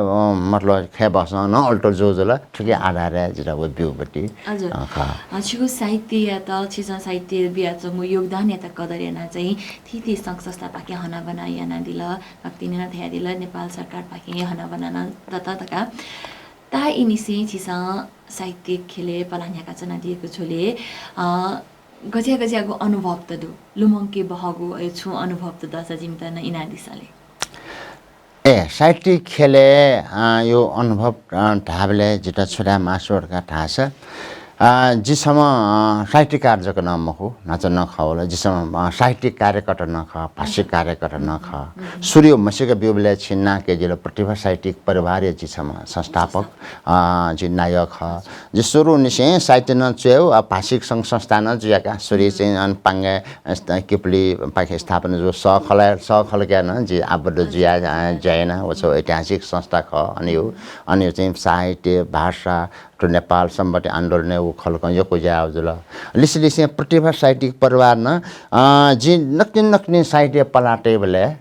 मतलब खय् बखंसं नं अल्टो जुजुल, थुकिया आधारय् जितः व ब्यूपट्टि, हजुर। अ, खः। अ, छिगु साहित्ययात, छिसं साहित्य बियाच्वंगु योगदानयात कदर यानाः चाहिँ थीथी संघ संस्थापाखें हनाबना यानादिल, भक्तिने नं धयादिल, नेपाल सरकारपाखें हनाबना नं दत धकाः। ताः इनिसें छिसं साहित्यिक ख्यलय् पलाः न्ह्याकाच्वनादीगु झ्वलय्, अ, गज्याः गज्याःगु अनुभव त दु? लुमंके बहःगु अय् छुं अनुभव त दःसा जिमित नं इनादिसँ ले। ए, साहित्यिक ख्यलय्, अ, यो अनुभव, अ, धाःबलय् जितः छु धाये मास्ति वल का धाःसा, अ, जि छम्ह, अ, साहित्यकार जक नं मखु, न्हाचः नं खः वल, जि छम्ह, अ, साहित्यिक कार्यकर्ता नं खः, भाषिक कार्यकर्ता नं खः। सुरुइ म्हसीका ब्यूबलय् छिं नां कयादिल, प्रतिभा साहित्यिक परिवारया जि छम्ह संस्थापक। अ, जि नायः खः। जि सुरुनिसें साहित्य नं च्वयेगु, अ, भाषिक संघ संस्था नं जुया का। सुरुइ चाहिँ अन पांगाय्, अ, किपुलीपाखें स्थापना जूगु सहखलय्, सहखलकय् नं जि आबद्ध जुया, अ, ज्या याना। व छगू ऐतिहासिक संस्था खः। अन यो, अन यो चाहिँ साहित्य, भाषा, थ्व नेपाल संवत्ति आन्दोलनय् व खलकं यक्व ज्या याःगु जुल। लिसेलिसें प्रतिभा साहित्यिक परिवार नं, अ, जिं नकतिनि नकतिनि साहित्य पला तयेबलय्,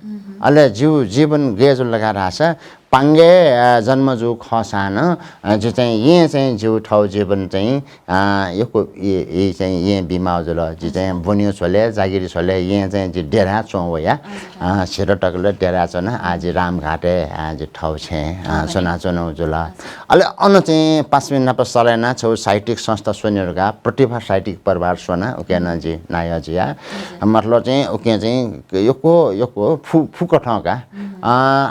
अले जिगु जीवन गय् जुल धकाः धाःसा पांगय्, अ, जन्म जूगु खःसां नं, अ, जि चाहिँ येँ चाहिँ जिगु थःगु जीवन चाहिँ, अ, यक्व, इ, इ चाहिँ येँ बीमाःगु जुल। जि चाहिँ ब्वनेगु झ्वलय्, जागिर झ्वलय् येँ चाहिँ जि डेरा च्वं वया। अ, झिदँ तक ला डेरा च्वना, आः जि रामघाटय्, आः जि थःगु छेँय्, अ, च्वनाच्वनागु जुल। अले अन चाहिँ पासापिं नाप सल्लाह याना छगू साहित्यिक संस्था स्वने धकाः प्रतिभा साहित्यिक परिवार स्वना, उके नं जि नायः जुया। मतलब चाहिँ उके चाहिँ यक्व, यक्व फु-, फुकथं का। अ,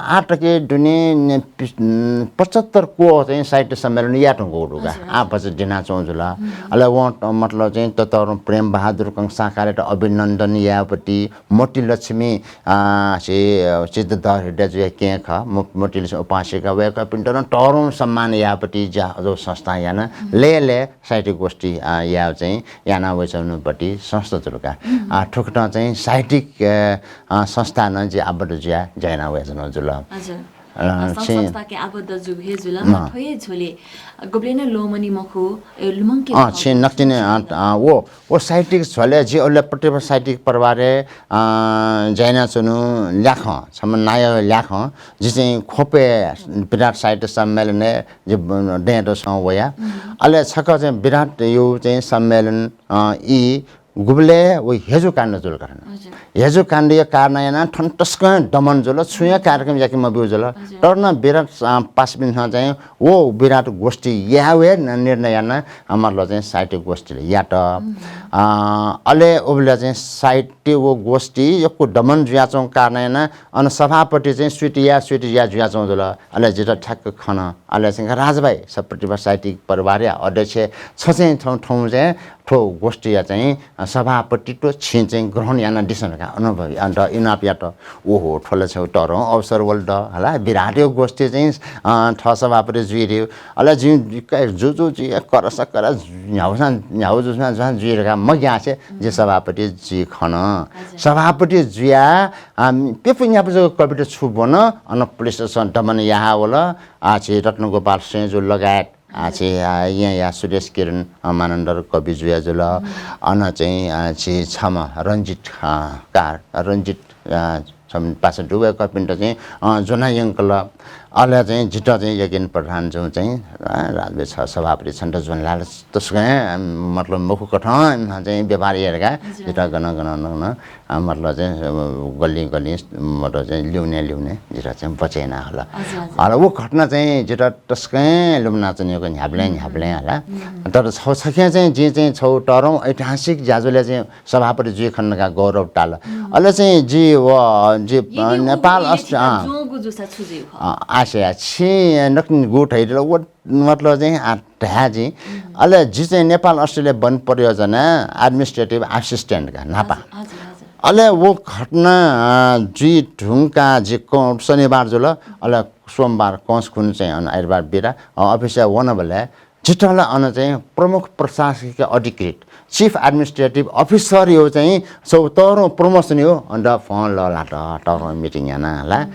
आः तक दुने ने-, पि-, उम्, पचहत्तर क्वः चाहिँ साहित्य सम्मेलन याये धुंकूगु दु का। आः भचा दिनाच्वंगु जुल। अले वं त-, मतलब चाहिँ ततःधंगु प्रेम बहादुर कंसाकारयात अभिनन्दन यायेपति, मोती लक्ष्मी, अ, सि-, अ, सिद्धदत्त हृदयजुया केहेँ खः, मो-, मोती लक्ष्मी उपासिका, वय्कःपिन्त नं तःधंगु सम्मान यायेपति ज्या अझ संस्था याना। लय् लय् साहित्यिक गोष्ठी, अ, याये चाहिँ याना वयाच्वनापति संस्था जुल का। अ, थुकथं चाहिँ साहित्यिक, अ, अ, संस्था नं जि आबद्ध जुया ज्या याना वयाच्वनागु जुल। अ, अ, संस्था, संस्थाके आबद्ध जूगु हे जुल। अँ। थ्व हे झ्वलय् गुबलें नं ल्वःमनी मखु, ए, लुमंके अँ, छि नकतिनि, अ, अ, व, व साहित्यिक झ्वलय् जि अले प्रतिभा साहित्यिक परिवारय्, अ, ज्या यानाच्वनागु ल्याखं, छम्ह नायः ल्याखं, जि चाहिँ ख्वपय् विराट साहित्य सम्मेलनय् जि ब-, दँय् दसं वया। अले छकः चाहिँ विराटया चाहिँ सम्मेलन, अ, ई गुबलें व हेजु काण्ड जुल का। हजुर। हेजु काण्डया कारणं यानाः थन तसकं दमन जुल, छुं हे कार्यक्रम याके मब्यू जुल। हजुर। तर नं विराट, अ, पासापिन्सं चाहिँ व विराट गोष्ठी याये वये न-, निर्णय याना, अ, मतलब चाहिँ साहित्य गोष्ठी यात। अ, अले उबलय् चाहिँ साहित्य व गोष्ठी यक्व दमन जुयाच्वंगु कारणं यानाः अन सभापति चाहिँ switch या, switch या जुयाच्वंगु जुल। अले जितः ठ्याक्क खन। अले चाहिँ राजभाइ, स-, प्रतिभा साहित्यिक परिवारया अध्यक्ष छ चाहिँ थौं, थौं चाहिँ थ्व गोष्ठीया चाहिँ, अ, सभापतित्व छिं चाहिँ ग्रहण यानादिसँ धकाः अनुभवी, अ, द-, इनाप यात। ओहो, थ्व ला छगू तःधंगु अवसर वल द, हला, विराटया गोष्ठी चाहिँ, अ, थः सभापति जुइ धइगु। अले जिं का-, जु, जु, जु, करस, करस, न्ह्याउसां, न्ह्याउ जुसां, जुसां जुइ धकाः मग्यासे जि सभापति जुइ खन। हजुर। सभापति जुया, अ, प्यपु न्यापु जक कविता छु ब्वन, अन पुलिससं दमन याहा वल। आः झी रत्नगोपाल सैंजु लगायत आः झी, अ, येँया सुरेश किरण, अ, मानन्धर कवि जुया जुल। अन चाहिँ, अ, झी छम्ह रञ्जित, अ, कार, रञ्जित, अ, छम्ह पासा दुवय्कःपिन्त चाहिँ, अ, ज्वना यंकल। अले चाहिँ जितः चाहिँ यज्ञेन प्रधानजुं चाहिँ, अ, राजभाइ छ सभापति छन्त ज्वना लाल तसकं, अ, मतलब मखु कथं चाहिँ व्यवहार याये धकाः जितः गन गन गन अ, मतलब चाहिँ, अ, गल्लिं गल्लिं, मतलब चाहिँ ल्यूने ल्यूने जितः चाहिँ बचय् याना हल। हजुर, हजुर। अले व घटना चाहिँ जितः तसकं लुमनाच्वनीगु न्ह्याबलें न्ह्याबलें हला। तर छौ छखे चाहिँ जिं चाहिँ छौ तःधंगु ऐतिहासिक ज्याझ्वलय् चाहिँ सभापति जुइ खन धकाः गौरव ताल। अले चाहिँ जि व, जि, अ, नेपाल अष्ट्रे-, अँ। अ, आशय, छि नकतिनि गु धइदिल, व मतलब चाहिँ, आ, धया जिं। अले जि चाहिँ नेपाल अस्ट्रेलिया वन परियोजना administrative assistant का न्हापा। हजुर, हजुर, हजुर। अले व घटना, अ, जुइ धुंका जि क-, शनिबार जुल, अले सोमबार कंस खुन्हु चाहिँ अन आइतबार बिदा, अ, अफिसय् वनाबलय् जितः ला अन चाहिँ प्रमुख प्रशासकीय अधिकृत, chief administrative officer यो चाहिँ छौ तःधंगु promotion यो अन भ्वं लःल्हात, तःधंगु meeting याना हला।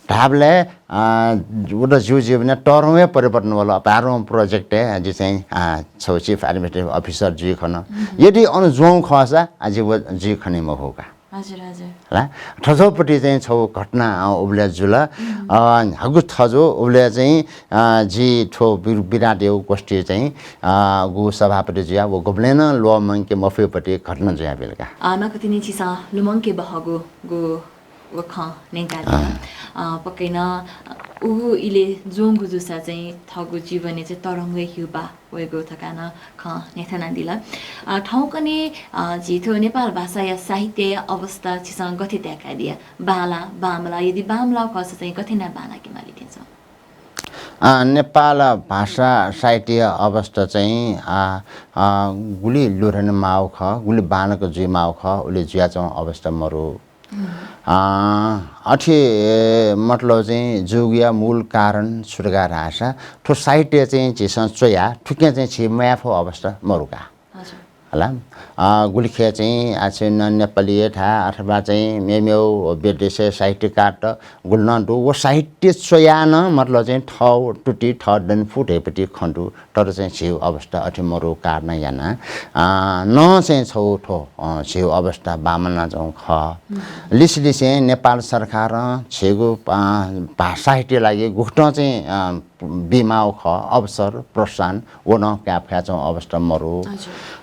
धाबलय् अ, उत जिगु जीवनय् तःधंगु हे परिवर्तन वल। अपार project य् जि चाहिँ, अ, छौ chief administrative officer जुइ खन। यदि अन ज्वं खःसा, अ, जि व जुइ खनी मखु का। हजुर, हजुर। हला? थज्याःपति चाहिँ छौ घटना, अ, उबलय् जुल। अ, न्ह्यागु थजु उबलय् चाहिँ, अ, जि थ्व वि-, विराटया गोष्ठी चाहिँ, अ, गु सभापति जुया व गुबलें नं ल्वःमंके मफुइपति घटना जुयाबिल का। अ, नकतिनि छिसं लुमंके बहःगु गु व खँ न्यंकादिल। अ, पक्कै नं, अ, उगु इलय् ज्वंगु जूसा चाहिँ थःगु जीवनय् चाहिँ तःधंगु हे ह्यूपाः वयेगु धकाः नं खँ न्ह्यथनादिल। अ, थौंकन्हय्, अ, झी थ्व नेपाल भाषाया साहित्यया अवस्था छिसं गथे ताय्कादिया? बांला, बांमला, यदि बांमलाः खःसा चाहिँ गथे याना बांलाके माली थें च्वं? अ, नेपाल भाषा साहित्य अवस्था चाहिँ, अ, अ, गुलि लुधने माःगु खः, गुलि बांलाक जुइ माःगु खः, उलि जुयाच्वंगु अवस्था मरु। अ, अथे मतलब चाहिँ जूगुया मूल कारण छु धकाः धाःसा थ्व साहित्य चाहिँ झीसं च्वया थुकिं चाहिँ झी मयाफु अवस्था मरु का। हजुर। हला। अ, गुलिखे चाहिँ आछिन नेपाली थाय् अथवा चाहिँ मेमेउ विदेशे साहित्यकारत गुलि नं दु। व साहित्य च्वयाः नं मतलब चाहिँ थः तुति थः दने फु धइपति खँ दु। तर चाहिँ झीउ अवस्था अथे मरु कारण याना, अ, नं चाहिँ छौ थ्व, अ, झीउ अवस्था बामना चाहिँ खः। लिसलिसे नेपाल सरकारं झीगु, अ, भाषा साहित्य लागि गुकथं चाहिँ, अ, बिमाउ खः, अवसर, प्रोत्साहन, व नं काये फयाच्वं अवस्था मरु। हजुर।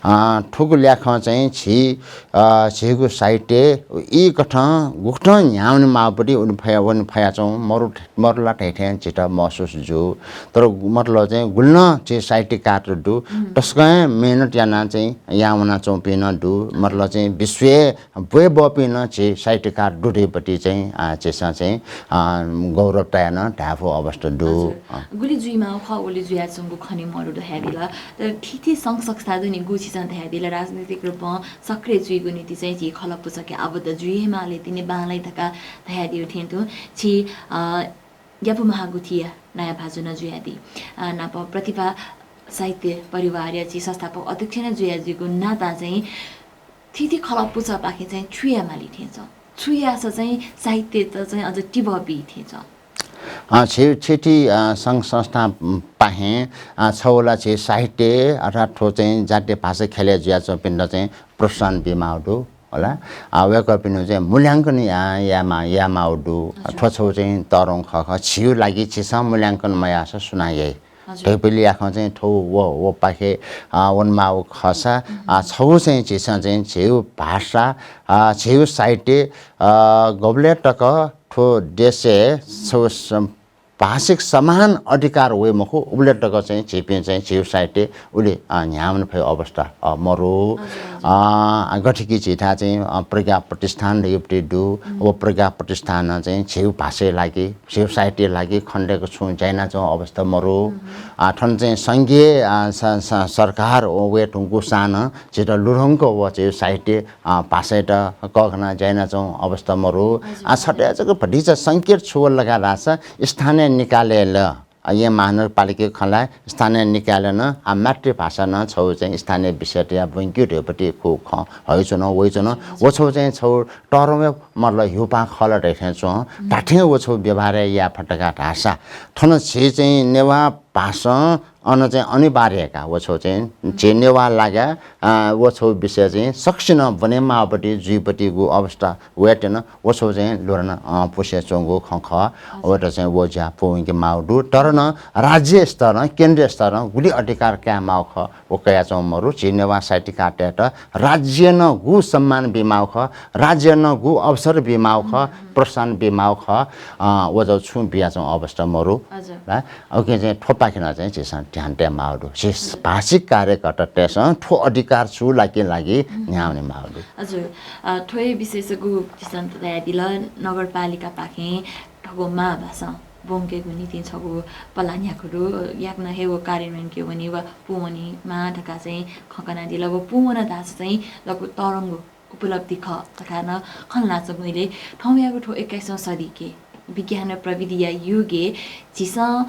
अ, थुगु ल्याखं चाहिँ झी, अ, झीगु साहित्य ई कथं गुकथं न्ह्याउने माउपति उन फया, उन फयाच्वं मरु, मरुला धइथें झीत महसुस जु। तर मतलब चाहिँ गुलि नं झी साहित्यकार दु, तसकं मेहनत याना चाहिँ यावना च्वंपिं नं दु। मतलब चाहिँ विश्वय् ब्वय् बःपिं नं झी साहित्यकार दु धइपति चाहिँ, अ, झीसं चाहिँ, अ, गौरव तयाः नं धायेफु अवस्था दु। हजुर। अ। गुलि जुइमाउ खः, उलि जुयाच्वंगु खने मरु धयादिल। तर थीथी संघ संस्था दुनि गु झीसं धयादिल, राजनीतिक रूपं सक्रिय जुइगु निति चाहिँ झी खलप पुचके आबद्ध जुइ हे माले तिनि बांलाइ धका धयादिउ थें तुं झी, अ, ग्यापु महागुथिया नायः भाजु नं जुयादी। अ, नाप प्रतिभा साहित्य परिवारया झी संस्थापक अध्यक्ष नं जुयादीगु नाता चाहिँ थीथी खलप पुचःपाखें चाहिँ छु याये माली थें च्वं? छु याःसा चाहिँ साहित्यत चाहिँ अझ तिबः बी थें च्वं? अ, छि, छिथी, अ, संघ संस्था, उम्, पाखें, अ, छौला छि साहित्य अर्थात् थ्व चाहिँ जातीय भाषा ख्यलय् जुयाच्वंपिन्त चाहिँ प्रोत्साहन बिमाउ दु, होला। अ, वय्कःपिनु चाहिँ मूल्यांकन या, यामा, यामाउ दु। अच्छा। थ्व छौ चाहिँ तःधंगु खः खः। छिउ लागि छिसं मूल्यांकन मयाःसा सुनां याइ? हजुर। धइपलियाखं चाहिँ थौ व, व पाखे, अ, वनमाउ खःसा, अ, छौ चाहिँ झीसं चाहिँ झीउ भाषा, अ, झीउ साहित्य, अ, गबलय् तक थ्व देशय् छौ सम-, भाषिक समान अधिकार वइ मखु, उबलय् तक चाहिँ झीपिं चाहिँ झीउ साहित्य उलि, अ, न्ह्यावन फय् अवस्था, अ, मरु। हजुर, हजुर। अ, गथिकी झीथाय् चाहिँ, अ, प्रज्ञा प्रतिष्ठान धइपति दु। व प्रज्ञा प्रतिष्ठानं चाहिँ झीउ भाषाया लागि झीउ साहित्य लागि खनेदय्क छुं ज्या यानाच्वं अवस्था मरु। अ, थन चाहिँ संघीय, अ, स-, स-, सरकार व वये धुंकूसां नं झीत लुधंक व झीउ साहित्य, अ, भाषायात कःघाना ज्या यानाच्वं अवस्था मरु। हजुर। अ, छतय् जक भतिचा संकेत छु वल धकाः धाःसा स्थानीय निकायलय् ल, अ, येँ महानगरपालिका खँ ल्हाये, स्थानीय निकायलय् नं, अ, मातृभाषा नं छौ चाहिँ स्थानीय विषय तया ब्वंक्यु धइपति खु खँ हइच्वन, वइच्वन। हजुर, हजुर। व छौ चाहिँ छौ तःधंगु मतलब ह्युपाः खल धइथें च्वं। धाथें व छौ व्यवहार याये फत धकाः धाःसा थन झी चाहिँ नेवाः भाषां अन चाहिँ अनिवार्य का। व छौ चाहिँ झी नेवाः लागा, अ, व छौ विषय चाहिँ सकसिनं ब्वनेमाःपति जुइपतिगु अवस्था वयेत्यन। व छौ चाहिँ लुधना, अ, पुसे च्वंगु खँ खः। हजुर। वय्त चाहिँ व ज्या पूवंके माउ दु। तर नं राज्य स्तरं, केन्द्रीय स्तरं गुलि अधिकार काये माउ खः, व कयाच्वं मरु। झी नेवाः साहित्यकारतय्त राज्यं नं गु सम्मान बिमाउ खः, राज्यं नं गु अवसर बिमाउ खः, प्रोत्साहन बिमाउ खः, अ, व जौ छुं बियाच्वं अवस्था मरु। हजुर। ला, उकिं चाहिँ थ्वपाखें नं चाहिँ झीसं ध्यान तये माउ दु। झी भाषिक कार्यकर्तातय्सं थ्व अधिकार छु लाके लागि न्ह्याउने माउ दु। हजुर। अ, थ्व हे विषयस गु झीसं तयादिल, नगरपालिकापाखें थःगु मांभाषां ब्वंकेगु निंतिं छगू पलाः न्ह्याकु दु, याकनं हे व कार्यान्वयन के वनी व पूवनी माः धकाः चाहिँ खँ कनादिल। व पूवन धाःसा चाहिँ दक्व तःधंगु उपलब्धि खः धकाः नं खँ ल्हानाच्वंगु इलय् थौंयागु थ्व एक्काइसौं सदीके विज्ञान व प्रविधिया युगय् झीसं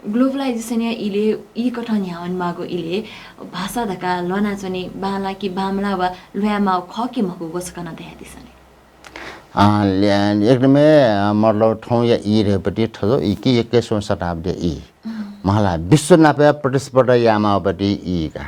ग्लोबलाइजेसनया इलय् ई कथं न्ह्यावनेमाःगु इलय् भाषा धकाः ल्वानाच्वने बांला कि बांमला वा ल्वायेमाःगु खः कि मखु, व छकः नं धयादिसँ नि। अ, ल्या-, एकदमै, अ, मतलब थौंया ई धइपति थजौ ई कि एक्काइसौं शताब्दीया ई। मला, विश्व नापया प्रतिस्पर्धा यायेमाःपति ई का।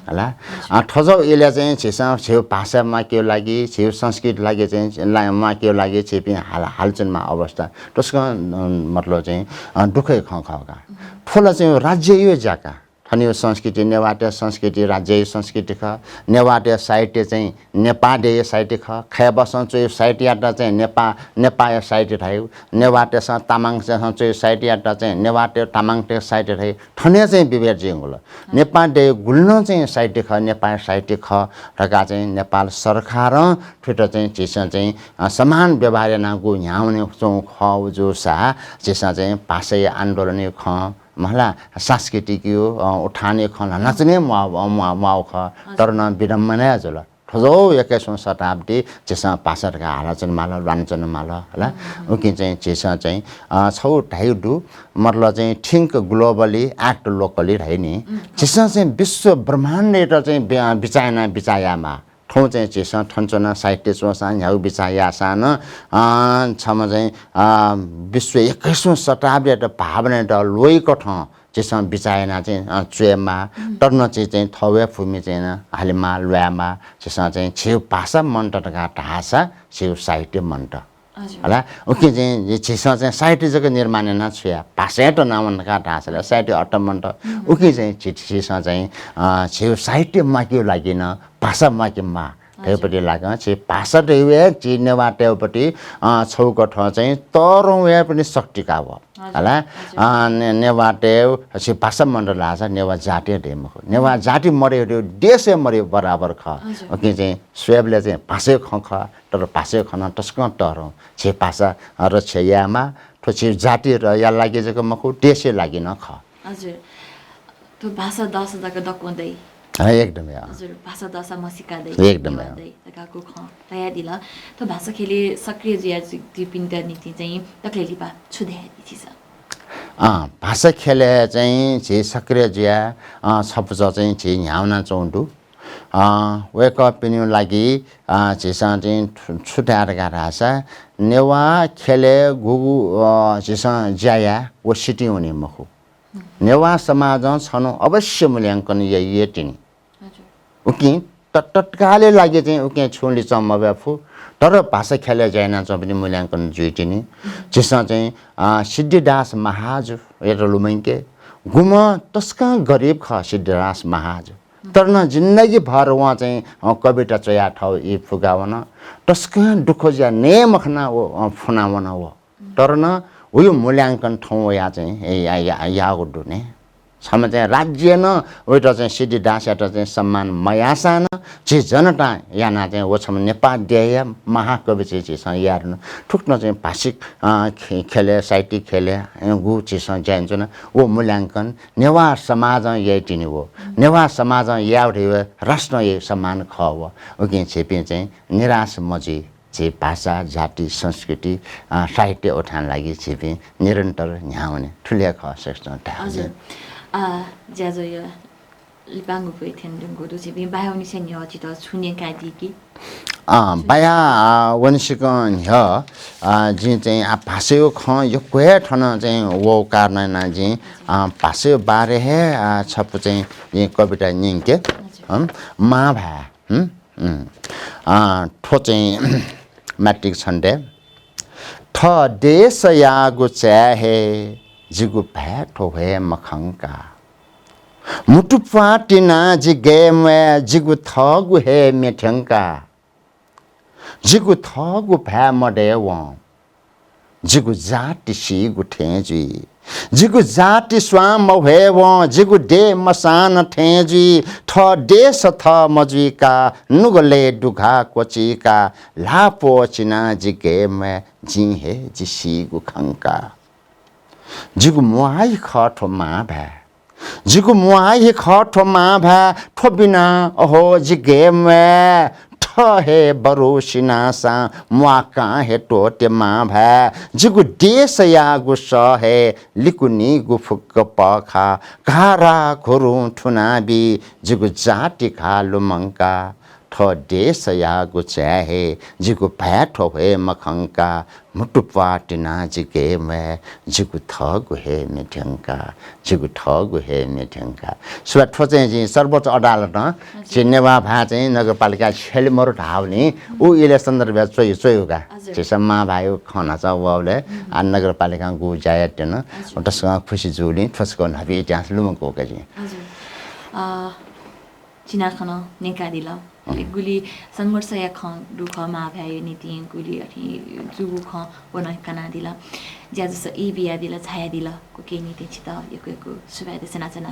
हला। अ, थजौ इलय् चाहिँ झीसं झीउ भाषा माकेउ लागि, झीउ संस्कृति लागि चाहिँ ला-, माकेउ लागि झीपिं हाल-, हालाच्वनेमाः अवस्था। तसकं, अ, मतलब चाहिँ, अ, दुःखया खँ खः का। थ्व ला चाहिँ राज्यया ज्या का। थनिउ संस्कृति नेवाःतय् संस्कृति राज्यया संस्कृति खः। नेवाःतय् साहित्य चाहिँ नेपाः देय् साहित्य खः। खय्‌बसं च्वयु साहित्ययात चाहिँ नेपाः, नेपाःया साहित्य धाइ। नेवाःतय्सं तामाङतय्सं च्वयु साहित्ययात चाहिँ नेवाःतय् तामाङतय् साहित्य धाइ। थन हे चाहिँ विभेद जुइगु ल। नेपाः देय् गुलि नं चाहिँ साहित्य खः, नेपाःया साहित्य खः धकाः चाहिँ नेपाल सरकारं थुइत चाहिँ झीसं चाहिँ, अ, समान व्यवहार यानागु न्ह्यावने च्वंगु खः जूसा झीसं चाहिँ भाषाया आन्दोलनया खँ, मला, सांस्कृतिक यो, अ, उत्थानया खँ ल्हानाच्वने म्वाः, अ, म्वाः, म्वाः खः। तर नं विडम्बना जुल। भजौ एक्काइसौँ शताब्दी झीसं भाषा धकाः हालाच्वनेमाल, ल्वानाच्वनेमाल, हला। उकिं चाहिँ झीसं चाहिँ, अ, छगू धाइगु दु, मतलब चाहिँ think globally, act locally धाइ नि। झीसं चाहिँ विश्व ब्रह्माण्डयात चाहिँ बि-, अ, बिचाः याना बिचाः यायेमाः। थौं चाहिँ झीसं थन च्वनाः साहित्य च्वंसां, न्ह्यागु बिचाः याःसां नं, अ, छम्ह चाहिँ, अ, विश्व एक्काइसौँ शताब्दीयात भावनायात ल्वइकथं झीसं बिचाः यानाः चाहिँ, अ, च्वयेमाः। तर नं झी चाहिँ थःगु फुमि चाहिँ नं हालेमाः, ल्वायेमाः। झीसं चाहिँ झीगु भाषा मन्त धकाः धाःसा झीगु साहित्य मन्त। हजुर। हला, उकिं चाहिँ झीसं चाहिँ साहित्य जक निर्माण यानाः छु याये, भाषायात नां वन धकाः धाःसा ला साहित्य अट्ट मन्त। उकिं चाहिँ झी, झीसं चाहिँ, अ, झीगु साहित्य म्वाकेगु लागि नं भाषा म्वाकेमाः। हजुर। धइगुपट्टि लाकं झी भाषा धइगु हे झी नेवाःतय्गुपट्टि, अ, छगूकथं चाहिँ तःधं वयेगु पनि शक्ति का वः। हजुर, हला, हजुर। अ, ने-, नेवाःतय्गु झी भाषा मन्त धाःसा नेवाः जाति हे दइ मखु। नेवाः जाति मदइ, देश हे मदइ बराबर खः। हजुर। उकिं चाहिँ स्वयेबलय् चाहिँ भाषाया खँ खः, तर भाषाया खँ नं तसकं तःधं। झी भाषा रक्षा यायेमाः, थ्व झी जातिया लागि जक मखु, देशया लागि नं खः। हजुर। थ्व भाषा दःसा जक दक्वं दइ। हाँ, एकदम या। हजुर, भाषा दःसा म्हसीका दइ, एकदम नेवाः या। दइ धकाः खँ धयादिल। थ्व भाषा ख्यलय् सक्रिय जुया जु-, जुइपिन्त निंतिं चाहिँ दकलय् लिपा छु धयादी छिसं? अँ, भाषा ख्यलय् चाहिँ झी सक्रिय जुया, अँ, छपुचः चाहिँ झी न्ह्यावना च्वं दु। अँ, वय्कःपिनिगु लागि, अँ, झीसं चाहिँ छु, छु धाये धकाः धाःसा, नेवाः ख्यलय् गुगु, अँ, झीसं ज्या याये, व सितिं वनी मखु। नेवाः समाजं छन्हु अवश्य मूल्यांकन याइ, याइ तिनि। हजुर। उकिं त-, तत्कालया लागि चाहिँ उकिं छुं लिचं मब्याफु, तर भाषा ख्यलय् ज्या यानाच्वंपिनि मूल्यांकन जुइ तिनि। झीसं चाहिँ, अँ, सिद्धिदास महाजुयात लुमंके, गुम्ह तसकं गरिब खः सिद्धिदास महाजु। तर नं जिन्दगीभर वं चाहिँ, अँ, कविता च्वयाः थःगु ई फुकावन। तसकं दुःख जुयाः नये मखनाः व, अँ, फ्वनावन व। तर नं वया मूल्यांकन थौं वयाः चाहिँ या-, या-, याःगु दु नि। छम्ह चाहिँ राज्यं नं वयात चाहिँ सिद्धिदासयात चाहिँ सम्मान मयाःसां नं झी जनतां यानाः चाहिँ व छम्ह नेपाः देय्या महाकवि चाहिँ झीसं याये धुन। थुकथं चाहिँ भाषिक, अँ, खे-, ख्यलय्, साहित्यिक ख्यलय्, अँ, गु झीसं ज्या यानाच्वना। व मूल्यांकन नेवाः समाजं याइ तिनि व। नेवाः समाजं यायेगु धइगु राष्ट्रं याइगु सम्मान खः व। उकिं झीपिं चाहिँ निराश मजुइ। झी भाषा, जाति, संस्कृति, अँ, साहित्य उठान लागि झीपिं निरन्तर न्ह्यावने। थुलि हे खः, श्रेष्ठ धाये। हजुर। अँ, ज्याझ्वःया लिपांगु ब्वय् थ्यने धुंकूगु दु, झीपिं बाया वनेसे न्ह्यः छितः छुं न्यंकादी कि? अँ, बाया, अँ, वनेसेकं न्ह्यः, अँ, जिं चाहिँ, अँ, भाषाया खँ यक्व हे थन चाहिँ वःगु कारणं यानाः जिं, अँ, भाषाया बारे हे, अँ, छपु चाहिँ जिं कविता न्यंके। हजुर। हँ, मांभाय्, हँ? उम्। अँ, थ्व चाहिँ मात्तिक छन्त। थः देशयागु चाय् हे जिगु भाय् थ्व ह्वये मखंका। म्हुतु प्वाः तिनाः जि गय् म्वाये, जिगु थःगु हे म्ये थ्यंका। जिगु थःगु भाय् मदयेवं जिगु जाति सीगु थें जुइ। जिगु जाति स्वां मह्वयेवं जिगु देय् मसाःन थें जुइ। थः देश थः मजुइका नुगलय् दुघाः क्वचिका ल्हाः प्वःचिनाः जि गय् म्वाये, जिं हे जि सीगु खंका। जिगु म्वाः हे खः थ्व मांभाय्। जिगु म्वाः हे खः थ्व मांभाय्, थ्व बिना अहो जि गय् म्वाये। थः हे बरु सिनासां म्वाकां हे त्वःते मांभाय्। जिगु देशयागु सः हे लिकुनीगु फुक्क पःखाः, घाःराः घुरुं थुनाबी जिगु जाति घाः लुमंका। थः देशयागु चाय् हे जिगु भाय् थ्व ह्वये मखंका। म्हुतु प्वाः तिनाः जि गय् म्वाये, जिगु थःगु हे म्ये थ्यंका, जिगु थःगु हे म्ये थ्यंका। सुभाय्, थ्व चाहिँ जिं सर्वोच्च अदालतं हजुर। झी नेवाः भाय् चाहिँ नगरपालिका छ्यले मरु धाःबलय् उ इलय् सन्दर्भय् च्वय्, च्वय् का। हजुर। झीसं मांभाय्‌या खँ न्हाचः वःबलय् आ नगरपालिकां गु ज्या यात त्यन। हजुर। तसकं खुसी जूगुलिं थ्व छकः न्हापि इतिहास लुमंकूगु का जिं। हजुर। अ, चिनाखँ नं न्यंकादिल। गुलि संघर्षया खँ दु खः मांभाय्‌या निंतिं, गुलि अथे जूगु खँ व नं कनादिल। ज्याझ्वलय् ई बियादिल, झायादिल। उकिया निंतिं छितः यक्व यक्व सुभाय् देछानाच्वना।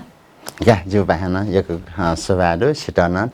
का, जिगु पाखें नं यक्व, अ, सुभाय् दु। छितः नं